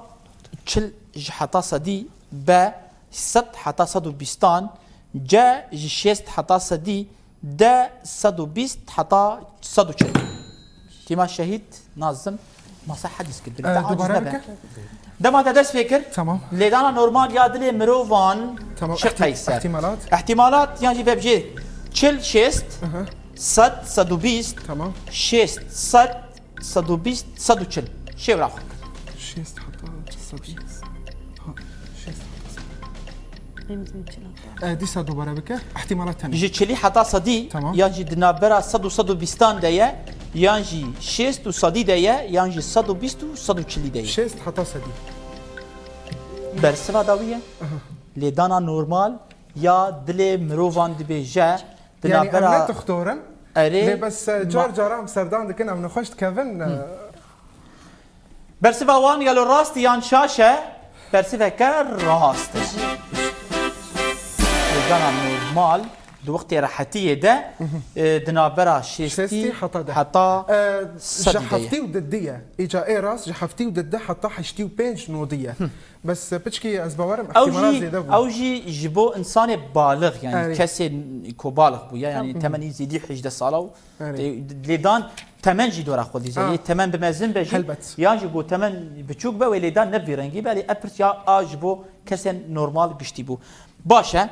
çil ji heta sedî, B sed heta sed û bîstan, C ji şêst heta sedî, D sed û bîst heta sed û çil. Tîma Şehîd Nazim masa hedîs kir. Ee, Te aciz dubare nebe. Bike. Dema te dest pê kir, Tamam. Lêdana normal ya dilê mirovan Tamam. çi Ihti- qeys e? ihtimalat. Ihtimalat yan jî vebjê çil, şêst, Aha. sed, sed û bîst, Tamam. şêst, sed, sed û bîst, sed û çil. Şêwra xwe. Şêst heta sed û bîst. Ha, şêst heta sed. Em dibin çila. E, dîsa dubare bike. Ihtimalat tenê. Ji çilî heta sedî Tamam. yan jî di navbera sed û sed û bîstan de ye, yan jî şêst û sedî de ye, yan jî sed û bîst û sed û çilî de ye. Şêst heta sedî. Bersiva dawî ye. Aha. Lêdana normal ya dilê mirovan dibêje. Di Yani em navbera ne doktor in. Erê. Lê bes, e, car ma- cara em serdan dikin, em nexweş dikevin, e, Bersiva wan gelo rast e yan şaş e? Bersiveke rast e. Lêdana normal di wextê rehetiyê de, e, di navbera şêstî Şêstî heta deh. heta E, sedî ji de ye. heftî û didî ye. Îca ê rast ji heftî û didî heta heştî û pênc nodî ye. Bes, e, piçkî ez bawerim Ew ihtimala jî, zêde bû. ew jî ji bo insanê balix, yani Erê. kesê ku balix bûye, yani Tamam. temenî zêdî hejdeh sala û Erê. Lê, lêdan temen jî dora xwe dîze. Ha. Lê temen bi mezin be jî, Helbet. yan jî ku temen biçûk be, wê lêdan ne vî rengî be, lê ev pirs ya a ji bo kesên normal giştî bû. Baş e.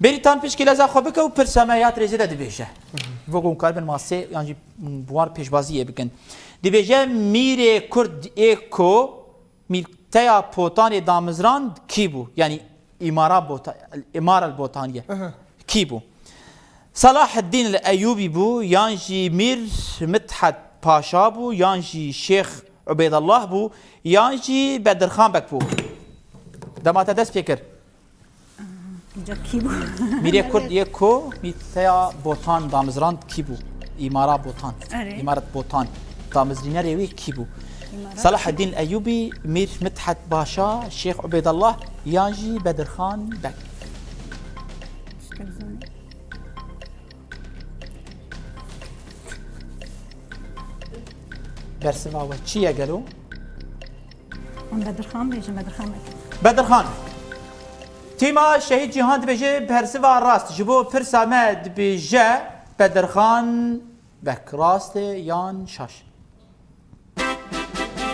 Bêrîtan pişkî leza xwe bike û pirsa me ya dirêzê de dibêje. Bo ku hûn karibin masê yan jî bi wan pêşbaziyê bikin. Dibêje mîrê Kurd ê ku Mîrteya Potanê damizrand kî bû? Yanî îmara Bota-, îmara li Botaniye. Aha. Kî bû? Selaheddîn el Eyûbî bû, yan jî Mîr Mithet Paşa bû, yan jî Şêx Ubeydallah bû, yan jî Bedirxan Bek bû? Dema te dest pê kir. Îca kî bû? Mîrê Kurd yê ku Mîrteya Botan damizrand kî bû? Îmara Botan. Erê. Îmaret Botan. Damizrînerê wî kî bû? Îmaret. Selaheddîn Eyûbî, Mîr Mithet Paşa, Şêx Ubeydallah yan jî Bedirxan Beg? Bersiva we çi ye gelo? Hûn Bedirxan bêjin, Bedirxan Beg. Bedirxan. Tîma Şehîd Cîhan dibêje bersiva rast. Ji bo pirsa me dibêje Bedirxan Beg. Rast e yan şaş?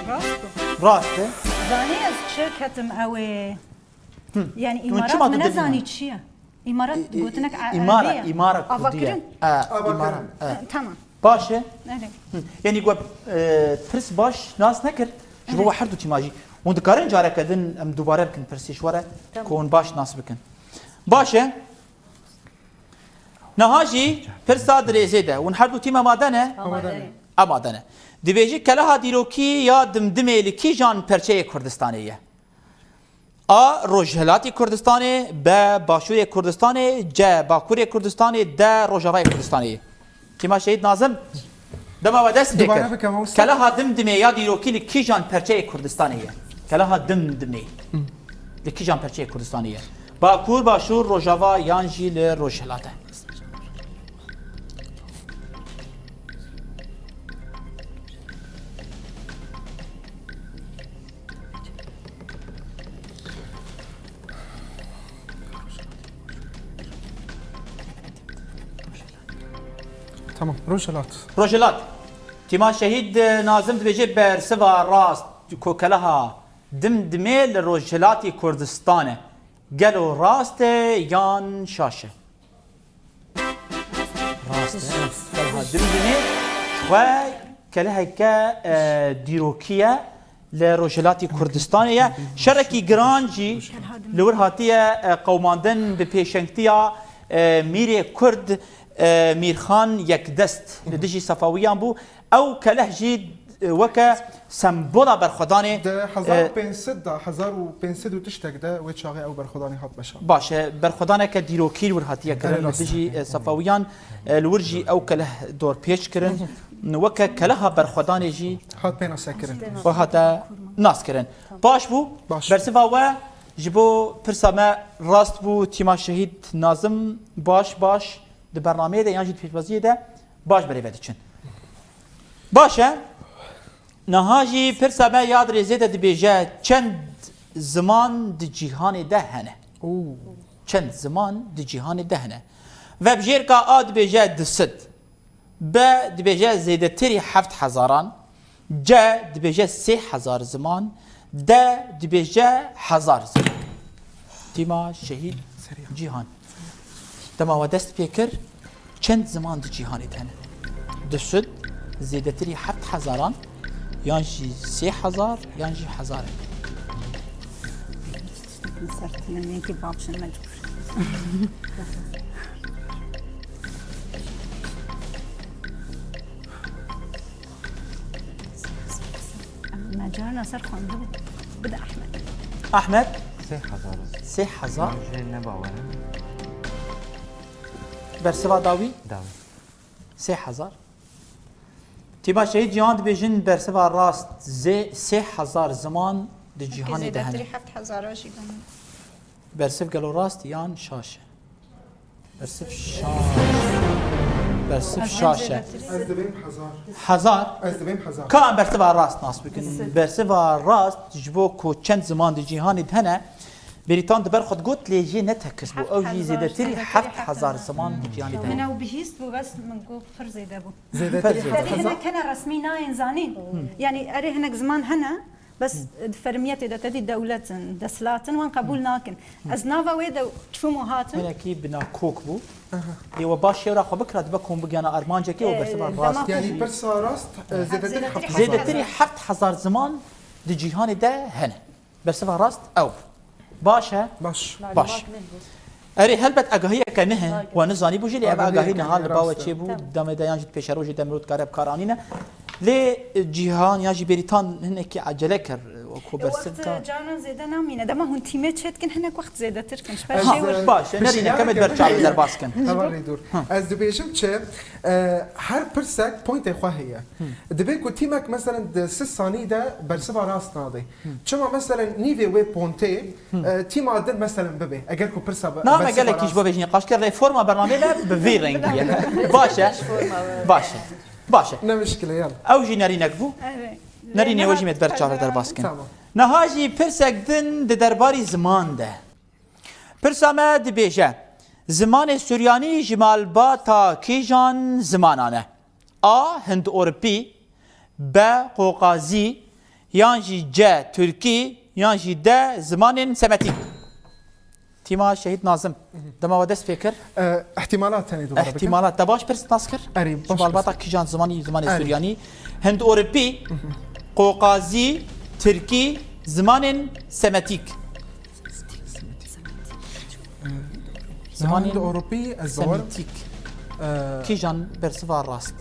Rast bû. Rast e. Zanî ez çi ketim ew ê. Hı. Yani Hûn îmarat çima min dibêjin? nezanî çi ye. Îmarat E, e, gotinek e, îmara, îmara kurdiye. Avakirin. E, Avakirin. îmara, e. E, tamam. Baş e. Evet. Hı. Yani ku, e, pirs baş nas nekir. Ji bo Evet. we her du tîma jî. Hûn dikarin careke din em dubare bikin pirsê ji we re Tamam. ku hûn baş nas bikin. Baş e. Niha jî pirsa dirêzê de. Hûn her du tîm amade ne? Amade ne. Amade ne. Dibêjî keleha dîrokî ya Dimdimê li kîjan perçeyê Kurdistanê ye? A. Rojhilatê Kurdistanê, B. Başûrê Kurdistanê, C. Bakurê Kurdistanê, D. Rojavayê Kurdistanê. Tîma Şehîd Nazim, dema we dest pê Dubare kir. bike, mamoste. Keleha Dimdimê ya dîrokî li kîjan perçeyê Kurdistanê ye? Keleha Dimdimê. Li kîjan perçeyê Kurdistanê ye? Bakur, Başûr, Rojava yan jî li Rojhilat e? Tamam, Rojhilat. Rojhilat. Tîma Şehîd Nazim dibêje bersiva rast, ku keleha Dimdimê li Rojhilatê Kurdistan e. Gelo rast e yan şaş e? Rast e. Keleha Dimdimê xwe Keleheke, e, dîrokî ye, li Rojhilatî Kurdistanê ye. Şerekî giran jî li wir hatiye, e, qewimandin bi pêşengtiya, e, Mîrê Kurd, e, Mîrxan Yekdest li dijî Sefawiyan bû. Ew keleh jî, e, weke sembola berxwedanê, Di e, hezar û pênc sed de, hezar û pênc sed û tiştek de wê çaxê ew berxwedanê hat meşandin. Baş e, berxwedaneke dîrokî li wir hatiye kirin. Erê, rast e. Li dijî, e, Sefawiyan, e, li wir jî ew keleh dorpêç kirin. Weke keleha berxwedanê jî Hat pênasekirin. we hate naskirin. Baş bû. Baş. Bersiva we ji bo pirsa me rast bû, tîma Şehîd Nazim. Baş, baş. Di bernameyê de yan jî di pêşwaziyê de baş berê ve diçin. Baş e. Niha jî pirsa me ya di rêzê de dibêje, çend ziman di cîhanê de hene? Oo. Çend ziman di cîhanê de hene? Vebjêrka A dibêje du sed. B dibêje zêdetirî heft hezaran. C dibêje sê hezar ziman. D dibêje hezar ziman. Tîma Şehîd Cîhan. Dema we dest pê kir, çend ziman di cîhanê de hene? Du sed, zêdetirî heft hezaran, yan jî sê hezar, yan jî hezarek. Tiştekî ser tune, ne ki bapşin mecbur. Me carna ser xwendibû. Bide Ehmed. Ahmed? Sê hezar. Sê hezar. Min jê ne bawer e. Bersiva dawî? Dawî. Sê hezar. Tîma Şehîd Cîhan dibêjin bersiva rast zê-, sê hezar ziman di cîhanê de hene. Zêdetirî heft hezar jî bûn. Bersiv gelo rast yan şaş e? Bersiv şaş. Bersiv şaş e. Ez dibêm hezar. Hezar? Ez dibêm hezar. Ka em bersiva rast nas bikin. Bersiva rast ji bo ku çend ziman di cîhanê de hene, Bêrîtan di ber xwe digot, lê jê ne tekist bû. Ew jî zêdetirî heft hezar ziman di cîhanê de hene. Min ew bihîst bû, bes min got pir zêde bû. Zêdetirî heft hezar? Tedî hinek hene resmî nayên zanîn. Yanî erê hinek ziman hene, bes di fermiyetê de tedî dewlet in, desthilat in, wan qebûl nakin. Ez nava wê de çûm û hatim. Hinekî bi nakok bû. Aha. Lê we baş şêwra xwe bikira, dibe ku hûn bigihana armancekê û bersiva rast. Yanî pirsa rast, e, zêdetirî heft hezar. Zêdetirî heft hezar ziman di cîhanê de hene. Bersiva rast ew. Baş e? Baş. Baş. Erê, helbet agahiyeke nihe, we nizanîbû jî, lê ev agahî niha li ba we çêbû, demê de yan jî di pêşerojê de mirov dikare bi kar anîne. Lê, e, Cîhan yan jî Bêrîtan hinekî ecele kir, e, ku bersiv ka. Wexta canan zêde namîne. Dema hûn tîmê çêdikin hinek wext zêdetir kin. Ji ber Ha, şêwir baş e, nerîne kemê berçavê derbas kin. Hevalê dûr. Ez dibêjim çi, e, her pirsek pointê xwe heye. Dibê ku tîmek, meselen, di sî sanî de bersiva rast nade. Çima, meselen, nîvê wê pontê, e, tîma din, meselen, bibe? Eger ku pirsa be-, Na, me bersiva gelekî ji rast bo vê jî nîqaş kir, lê forma bernamê me bi vî rengî ye. Baş e. Baş e. Baş e. Ne mişkile, yal. Ew jî nerînek bû. Evet. Nerînê we jî me di ber çaver derbas kin. Tamam. Niha jî pirsek din di derbarî ziman de. Pirsa me dibêje, zimanê suryanî ji malbata kîjan zimanan e? A. Hind-Ewropî, B. Qoqazî, yan jî C. Tirkî, yan jî D. Zimanên Semetîk. Tîma Şehîd Nazim, dema we dest pê kir? E, ihtimalat tenê dubare bikin. Ihtimalat. Te baş pirs nas kir? Erê, baş pirs. Ji malbata kîjan zimanî, zimanê suryanî? Hind-Ewropî, Qoqazî, Tirkî, zimanên Semetîk. Zimanên Ewropî, ez bawer Semîtîk. Kîjan bersiva rast?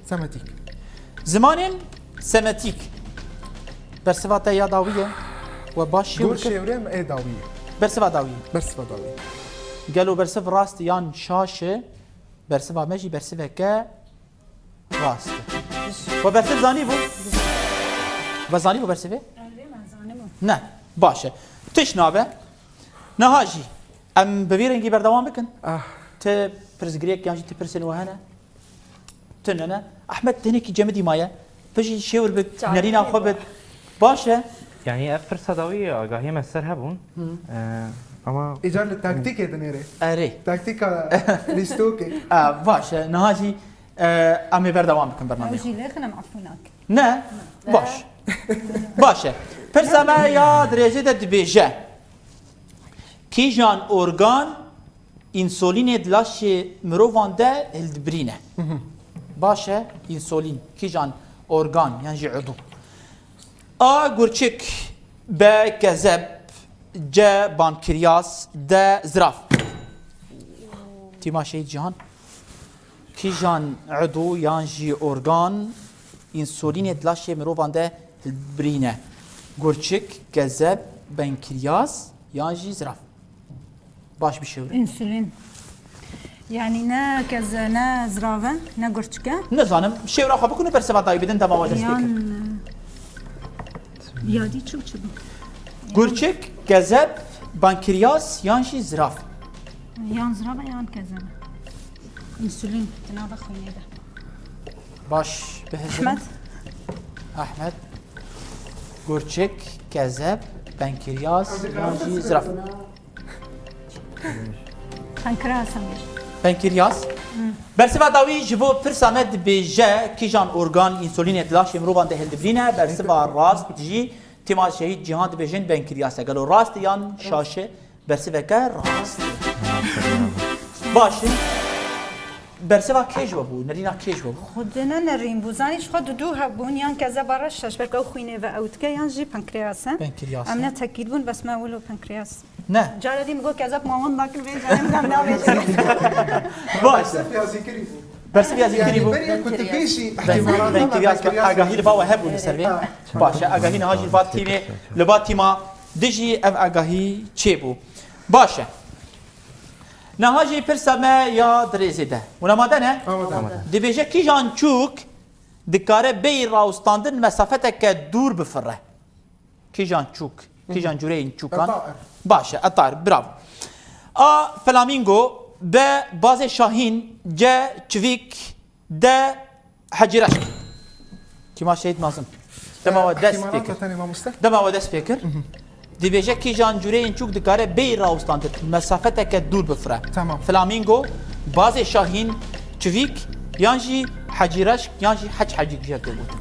Semetîk. Zimanên Semetîk. Bersiva te ya dawî ye. We baş şêwir kir. Şêwirê me ê dawî ye. Bersiva dawî ye. Bersiva dawî ye. Gelo bersiv rast yan şaş e? Bersiva me jî bersiveke Rast e. We bersiv zanîbû? We zanîbû bersivê? Erê, me zanîbû. Ne. Baş e. Tiş nabe. Niha jî em bi vî rengî berdewam bikin. Ah. Ti pirsgirêk yan jî ti pirsên we hene? Tune ne. Ehmed tenekî cemidî maye. Tu jî şêwir bik, nerîna xwe bit. Baş e. Yanî ev pirsa dawî agahiyê me ser hebûn. Hı. Ee, ama Îcar li taktîkê dinêrê. Erê. Taktîka lîstokê. Aa, baş e. Niha jî Em ê berdewam bikin bernameyê. Ew jî lêxin em efû nakin. Ne? Baş. Baş e. Pirsa me ya dirêjê de dibêje. Kîjan organ însolînê di laşê mirovan de hildibirîne? Hı hı. Baş e, însulîn, kîjan organ yan jî udû? A gurçik, B kezeb, C pankriyas, D zirav. Tîma Şehîd Cîhan, kîjan udû yan jî organ însulînê di laşê mirovan de hildibrîne? Gurçik, kezeb, pankriyas yan jî zirav? Baş bişêwire. Însulîn. Yanî ne keze, ne zirav e, ne gurçik e. Nizanim, şêwra xwe bikun û berseva dawî bidin, dema we dest pê kir. Yan, e, yadî çi û çi bû? Gurçik, kezeb, pankriyas yan jî zirav? Yan zirav e, yan kezeb e. Însulîn, di nava xwînê de. Baş, bihêzin. Ehmed. Ehmed. Gurçik, kezeb, pankriyas yan jî zirav? Pankreas em bir. Pankreas. Bersiva dawî ji bo pirsa me dibêje, kîjan organ însulînê di laşê mirovan de hildibrîne? Bersiva rast jî Tîma Şehîd Cîhan dibêjin pankreas e. Gelo rast e yan şaş e? Bersiveke rast e. Baş e. Bersiva kê ji we bû? Nerîna kê ji we bû? Xwedê ne nerîn bû. Zanî ji xwe du du hebûn, yan kezeba reş şaş, belke ew xwînê ve ew dike, yan jî pankreas e. Pankreas e. Em ne tekîd bûn, bes me wilo pankreas. Ne. Cara dî min got kezeb mawon nakin, vê carê min dem navêjin. Baş e. Bersivya zîkirî bû. Bersivya zîkirî bû. Yanî berî ku tu pêşî ihtimalata me pankreas agahî li ba we hebû li ser vê. Ha. Baş e, agahî niha jî li ba tîmê, li ba tîma dijî ev agahî çêbû. Baş e. Niha jî pirsa me ya di rêzê de. Hûn amade ne? Amade. Dibêje kîjan çûk dikare bêyî rawestandin mesafeteke dûr bifire? Kîjan çûk? Kîjan cûreyên çûkan? Etair. Baş e, etair, bravo. A flamingo, B bazê şahîn, C çivîk, D hecîreşk. Tîma Şehîd Nazim. Dema we dest pê kir. Ihtimalata tenê mamoste. Dema we dest pê kir. Dibêje kîjan cûreyên çûk dikare bêyî rawestandin mesafeteke dûr bifire? Tamam. Flamingo, bazê şahîn, çivîk, yan jî hecîreşk, yan jî heç hecîk jê tê gotin.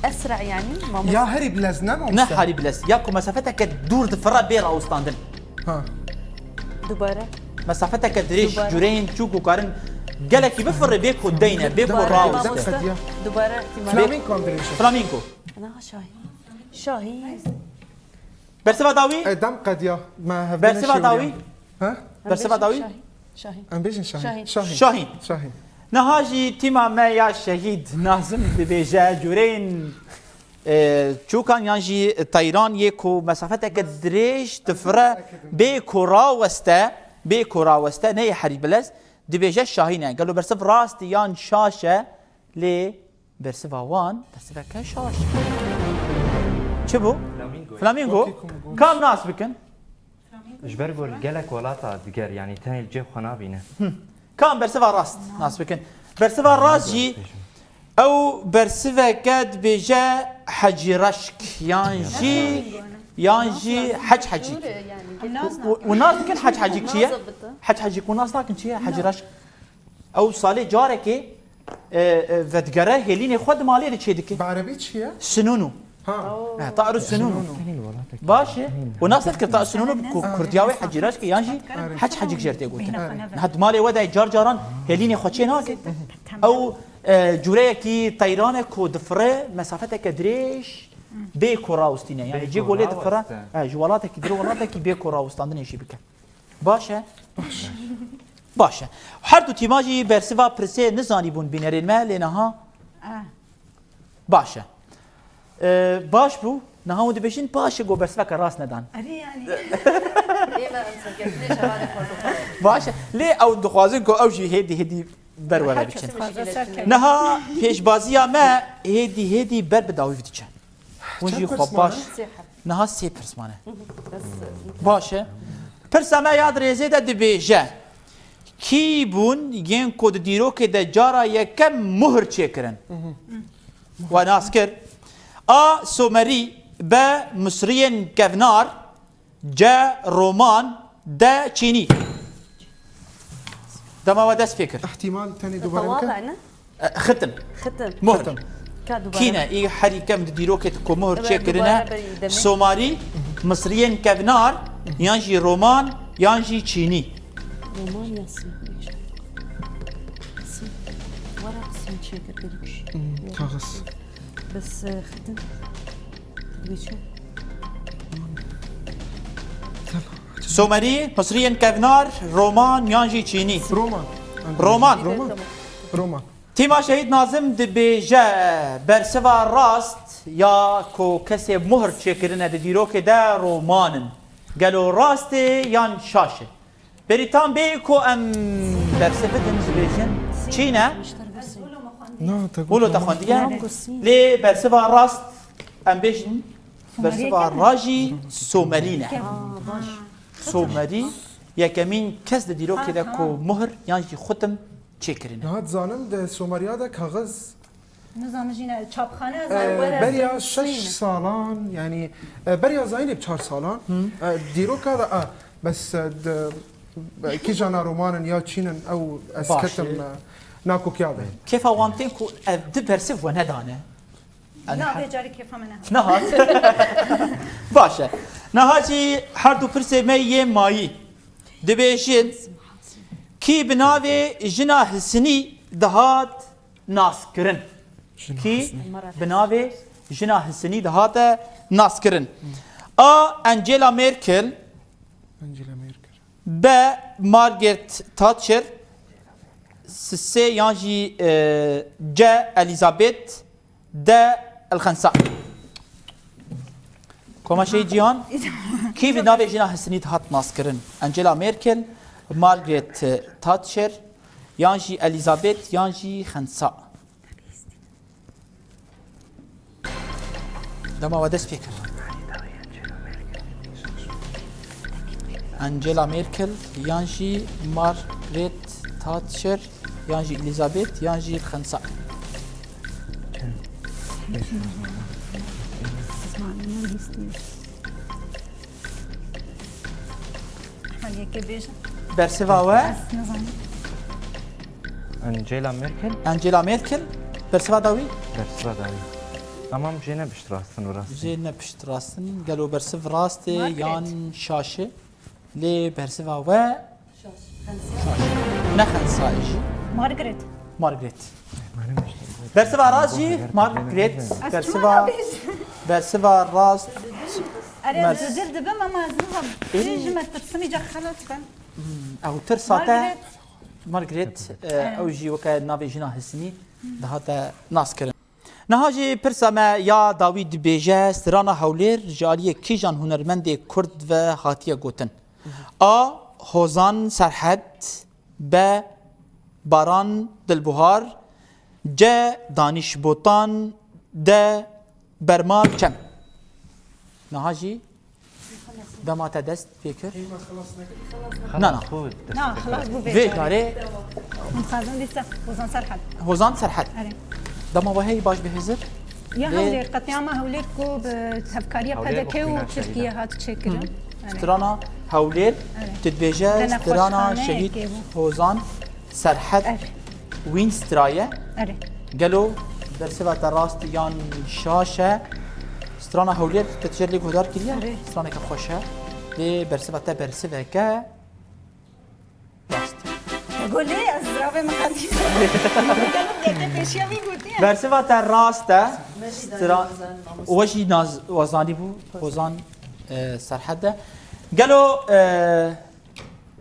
Esra yanî, mamoste. Ya herî bilez ne mamoste? Ne herî bilez. Ya ku mesafeteke dûr difire bê rawestandin. Ha. Dubare. Mesafeteke dirêj, dubare, cûreyên çûk ku karin gelekî bifirê bê ku deyne, bê ku raweste. Dubare, mamoste. Dubare, ihtimal. Flamingo dirêj. Flamingo. Niha şahî. Şahî. Bersiva dawî? E, dem qediya. Me hevdî neşêwiriya. Bersiva dawî? Ha? Bersiva dawî? Şahî. Şahî. Em bêjin şahî. Şahî. Şahî. Şahî. Şahî. Niha jî tîma me ya Şehîd Nazim dibêje cûreyên, e, çûkan yan jî teyran yê ku mesafeteke dirêj difire bê ku raweste, bê ku raweste neyê herî bilez, dibêje şahî ne. Gelo bersiv rast e yan şaş e? Lê bersiva wan bersiveke şaş. Çi bû? Flamingo. Flamingo. Kam nas bikin? Ji ber ku li gelek welata diger, yanî tenê li cihê xwe nabîne. Kam bersiva rast nas bikin? Bersiva rast jî ew bersiveke dibêje hecî reşk yan jî, yan jî heç hecîk. Û, û nas dikin heç hecîk çi ye? Heç hecîk û nas nakin çi ye? Hecî reşk. Ew salê carekê, e, e, vedigere hêlînê xwe di malê de çêdike. Bi erebî çi ye? Sinûnû. Ha. E, ta'r û sinûnû. Sinûnû. Baş e. Û nas nedikir ta'r û sinûnû ku kurdiya wê hecî reşk e yan jî heç hecîk jê tê gotin. Niha di malê we de car caran hêlînê xwe çê nake. Ew, e, cûreyekî teyran e ku difire mesafeteke dirêj bê ku rawestîne. Yanî cê ku lê difire, e, ji welatekî dir welatekî bê ku rawestandinê jî bike. Baş e? Baş e. Baş e. Her du tîma jî bersiva pirsê nizanîbûn bînerên me, lê niha baş e. Ee, baş bû. Niha hûn dibêjin baş e, ku bersiveke rast nedan. Erê yanî. Ê me em serkeftinê şevanê xwe dixwin. Baş e. Lê ew dixwazin ku ew jî hêdî hêdî ber we re biçin. Niha pêşbaziya me hêdî hêdî ber bi dawî diçe. Hûn jî xwe baş. Niha sê pirs mane. Baş e. Pirsa me ya di rêzê de dibêje, kî bûn yên ku di dîrokê de cara yekem muhr çêkirin? We nas kir. A Somerî, B Misriyên kevnar, C Roman, D Çînî. Dema we dest pê kir. Ihtimal tenê dubare bike. Tewala ne? E, xitim. Xitim. Muhr. Xitim. Ka dubare. Kî ne? Î herî kem di dîrokê de ku muhr çêkirine. Somarî, Misriyên kevnar, yan jî Roman, yan jî Çînî. Roman ya Sî. Çêkir bir kuş. Kaxız. Bes e, xetin. Dibê çi? Somerî, Misriyên kevnar, roman yan jî çînî? Roman. Roman. Roman. Roman. Tîma Şehîd Nazim dibêje bersiva rast ya ku kesê muhr çêkirine di dîrokê de roman in. Gelo rast e yan şaş e? Berî tam bê ku em bersiv bidin dibêjin çîn e? Na, te Wilo te got. xwendiye. Lê bersiva rast em bêjin bersiva rajî Somerî ne. Somerî yekemîn kes di dîrokê de ku muhr yan jî xutim çêkirine. Niha dizanim di Someriya de kaxız Nizanim jî ne çapxane e, ez were beriya zîn şeş salan, yani e, beriya zayînê bi çar salan e, dîroka de a bes e, di e, kîjana romanin ya çînin ew ez Baş. ketim e, nakokiya de. Kêfa wan tên ku ev di bersiv we nedane. Na vê carî kêfa me nehat. Nehat. Baş e. Niha jî her du pirsê me yê mayî. Dibêjin, kî bi navê jina Hisinî dihat naskirin? Kî bi navê jina Hisinî dihate naskirin? A. Angela Merkel. Angela Merkel. B. Margaret Thatcher. S. Yan jî e, C. Elizabeth. D. El Xensa. Koma Şehîd Cîhan, kî bi navê jina Hisinî dihat naskirin? Angela Merkel, Margaret Thatcher, yan jî Elizabeth, yan jî Xensa. Dema we dest pê kir. Angela Merkel, yan jî Margaret Thatcher, yan jî Elizabeth, yan jî Xensa. Hadi yeke bêjin. Bersiva we? Ez nizanim. Angela Merkel. Angela Merkel. Bersiva dawî? Bersiva dawî. Tamam, jê ne pişt rastin û rastin. Jê ne pişt rastin. Gelo bersiv rast e Margaret. Yan şaş e? Lê bersiva we şaş. Ne Xensa e jî. Margaret. Margaret. Bersiva rast jî Margaret. Ez Bersiva, çima nabêjim? Bersiva rast. Erê Mers- ez dil dibim ama ez niha bêjim ez tirsim îca xelat ben. Ew tirsa te Margaret. Margaret, e, ew jî weke navê jina Hisinî dihate naskirin. Niha jî pirsa me ya dawî dibêje, strana Hewlêr ji aliyê kîjan hunermendê Kurd ve hatiye gotin? A. Hozan Serhed. B. Baran Dilbuhar. C. Danîş Botan. D. Bermal Çem. Niha jî dema te dest pê kir. Na, na. Xwe dest Na, xilas bû vê Vê carê. carê Min dixwazin dîsa Hozan Serhed. Hozan Serhed. Erê. Dema we heyî baş bihêzir. Ya Lê- Hewlêr, qetlîama Hewlêr ku bi hevkariya Hewlêr P D K û û Xwîna Tirkiye Şehîdan. hat çêkirin. Erê. Strana Hewlêr, Erê. tu dibêje Dene strana xweşxane Şehîd yekê bû. Hozan Serhed Erê. wîn straye. Erê. Gelo bersiva te rast yan şaş e? Strana Hewlêr te tijê lê guhdar kiriye? Erê. Straneke xweş e. Lê bersiva te bersiveke rast e. Golê ez ziravê min qedî. Gelo pêşiya wî gotiye. Bersiva te rast e. Stra- We jî naz wazanî bû. Hozan e, Serhed e. Gelo e,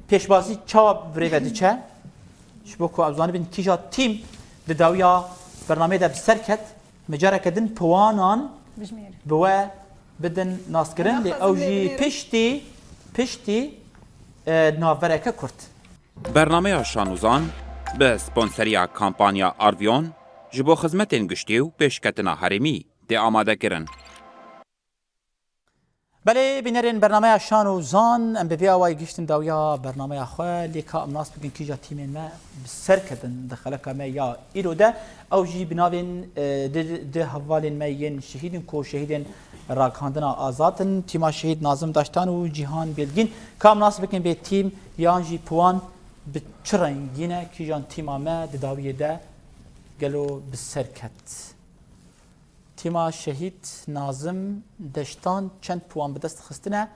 pêşbazî çawa birêve diçe? Ji bo ku em zanibin kîja tîm di dawiya bernameyê de bi ser ket, me careke din piwanan Bijmêrin. bi we bidin naskirin, lê ew jî piştî, piştî e, navbereke kurt. Bernameya Şan û Zan bi sponseriya kampanya Arvion ji bo xizmetên giştî û pêşketina herêmî tê amadekirin. Belê, bînerên bernameya Şan û Zan, em bi vê awayî gihiştin dawiya bernameya xwe, lê ka em nas bikin kîja tîmên me bi ser ketin di xeleka me ya îro de. Ew jî bi navên, e, di, di hevalên me yên şehîd in ku şehîdên ragihandina azad in, tîma şehîd Nazim Daştan û Cîhan Bêlgîn. Ka em nas bikin bê tîm yan jî piwan bi çi rengî ne, kîjan tîma me di dawiyê de gelo bi ser ket? Tîma şehîd Nazim Deştan çend puan bi dest xistine?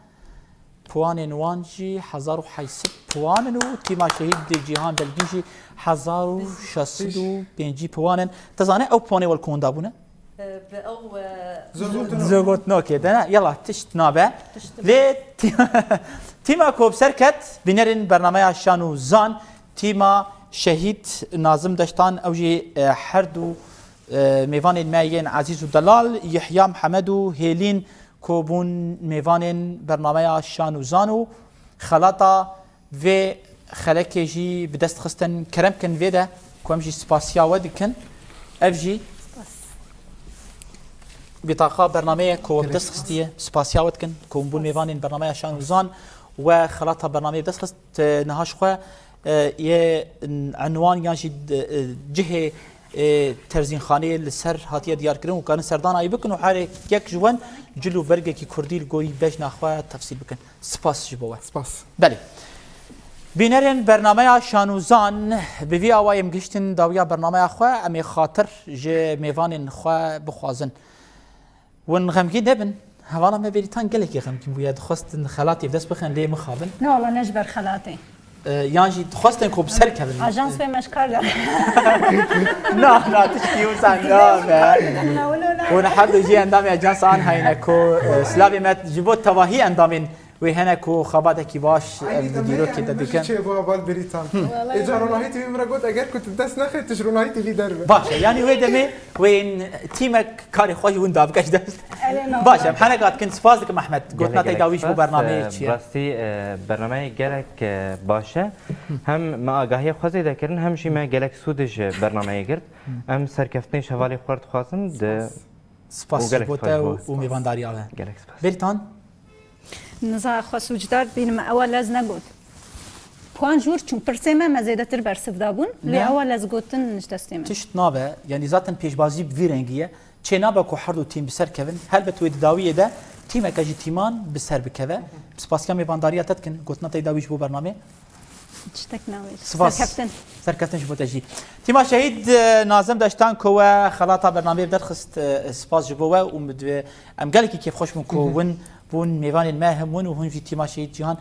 Puanên wan jî hezar û heyt sed puan in û tîma Şehîd Cîhan Belgî jî hezar û şeş sed û pêncî puan in. Te zanî ew puanê wel ku winda bûne? Bi ew, e, Zogotino. Zogotino kê de ne? Yala, tişt nabe. Tişt nabe. Lê tî-, tîma ku bi ser ket, bînerên bernameya Şan û Zan, tîma Şehîd Nazim Deştan, ew jî, e, her du, e, mêvanên me yên ezîz û delal, Yehya Mihemed û Hêlîn, ku bûn mêvanên bernameya Şan û Zan û xelata vê xelekê jî bi dest xistin. Kerem kin vê de ku em jî spasiya we dikin. Ev jî bîtaqa bernameyê ku we bi dest xistiye. Spasiya we dikin ku hûn bûn mêvanên bernameya Şan û Zan we xelata bernameyê bi dest xist. Niha ji xwe, e, yê enwan yan jî, e, cihê, e, terzînxaneyê li ser hatiye diyarkirin û karin serdana wî bikin û her yek ji wan cil û bergekî kurdî li gorî bejna xwe tefsîl bikin. Spas ji bo we. Spas. Belê. Bînerên bernameya Şan û Zan, bi vî awayê em gihiştin dawiya bernameya xwe, em ê xatir ji mêvanên xwe bixwazin. Hûn xemgîn nebin. Hevala me Bêrîtan gelekî xemgîn bûye. Dixwestin xelatê bi dest bixin, lê mixabin. Ne wala, ne ji ber xelatê. E, yan jî dixwestin ku bi ser kevin. Ajans wê me ji kar da. Na, na, tiştî wisa nabe. Hûn her du jî endamê ajansa Anhayî ne ku, e, silavê me ji bo tevahî endamên wê hene ku xebatekî baş, e, di dîrokê de dikin. Çêbû heval Bêrîtan. Ê ca Ronahî T V min re got, eger ku tu dest nexê, tu ji Ronahî T V derbe. Baş e, yanî wê demê wê yên tîmek karê xwe ji winda bike ji dest. Baş e, em heneka dikin, spas dikim Ehmed. Gotina te dawî ji bo bernameyê çi ye? Rastî, e, bernameyê gelek, e, baş e. Hem me agahiya xwe zêde kirin, hem jî me gelek sûdê ji bernameyê girt. Em serkeftinê ji hevalê xwe re dixwazin. Di Spas ji bo te û mêvandariya we. Gelek spas. Bêrîtan? Niza xwe sûcdar dibînim, ewa lez negot. Puan jûr çûn, pirsê me, me zêdetir bersiv dabûn, lê ewa lez gotin ji destê me. Tişt nabe, yanî zaten pêşbazî bi vî rengî ye. Çê nabe ku her du tîm bi ser kevin. Helbet wê di dawiyê de tîmeke ji tîman bi ser bikeve. Bi spasiya mêvandariya te dikin, gotina te dawî ji bo bernamê. Tiştek nabêje. Spas. Serkeftin. Serkeftin ji bo te jî. Tîma Şehîd, e, Nazim Deştan ku we xelata bernameyê bi derxist, e, spas ji bo we û min divê em gelekî kêfxweş bûn ku win bûn mêvanên me, him win û hûn jî tîma Şehîd Cîhan.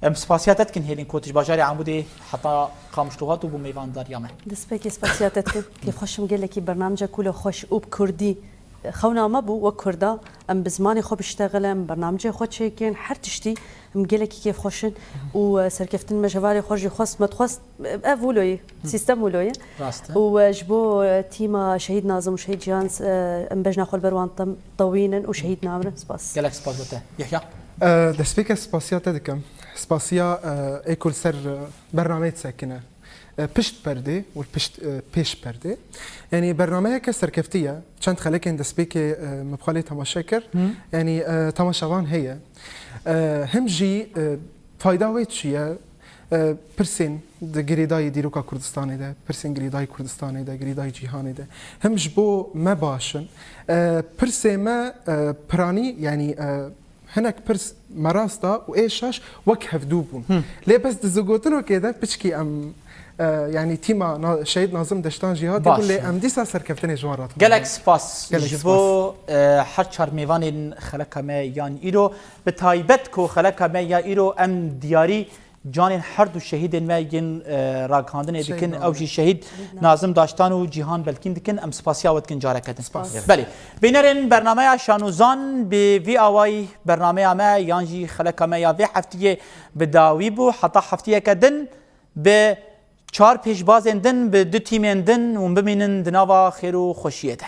Em spasiya te dikin Hêlîn ku tu ji bajarê Amûdê heta Qamişlo hat û bû mêvandariya me. Destpêkê spasiya te dikim. Kêfxweş im gelekî bernamece kûl û xweş û bi kurdî xewna me bû wek kurda. Em bi zimanê xwe biştexilin, em bernamecê xwe çêkin, her tiştî em gelekî kêfxweş in û, e, serkeftin me ji hevalê xwe jî xwest, me dixwest, e, ev wilo ye, sîstem wilo ye. Rast e. Û, e, ji bo, e, tîma Şehîd Nazim û Şehîd Cîhan, e, em bejna xwe li ber wan tem-, tewînin û şehîd namirin. Spas. Gelek spas bo te. Yehya? E, destpêke spasiya te dikim. Spasiya, e, ê ku li ser, e, bernameyê disekine. E, pişt perdê û pişt, e, pêş perdê. Yanî bernameyeke serkeftî ye. Çend xelekên destpêkê, e, me bi xwe lê temaşe kir. Yanî, e, temaşevan heye. E, him jî, e, fayda wê çi ye? E, pirsên di girêdayî dîroka Kurdistanê de, pirsên girêdayî Kurdistanê de, girêdayî cîhanê de. Him ji bo me baş in. E, pirsê me, e, piranî, yanî, e, Hinek pirs me rast da û ê şaş wek hevdû bûn. Lê bes di zigotinokê de piçkî em, e, yanî tîma Na-, Şehîd Nazim Deştan jî hatî bûn, lê em dîsa serkeftinê ji wan re dixwazin. Gelek spas ji bo, e, her çar mêvanên xeleka me yan îro. Bi taybet ku xeleka me ya îro em diyarî canên her du şehîdên me yên, e, ragihandinê dikin, ew jî şehîd Nazim Daştan û Cîhan Belkîn dikin. Em spasiya we dikin careke din. Belê. Bînerên bernameya Şan û Zan bi vî awayî bernameya me yan jî xeleka me ya vê heftiyê bi dawî bû. Heta heftiyeke din bi çar pêşbazên din, bi du tîmên din hûn bimînin di nava xêr û xweşiyê de.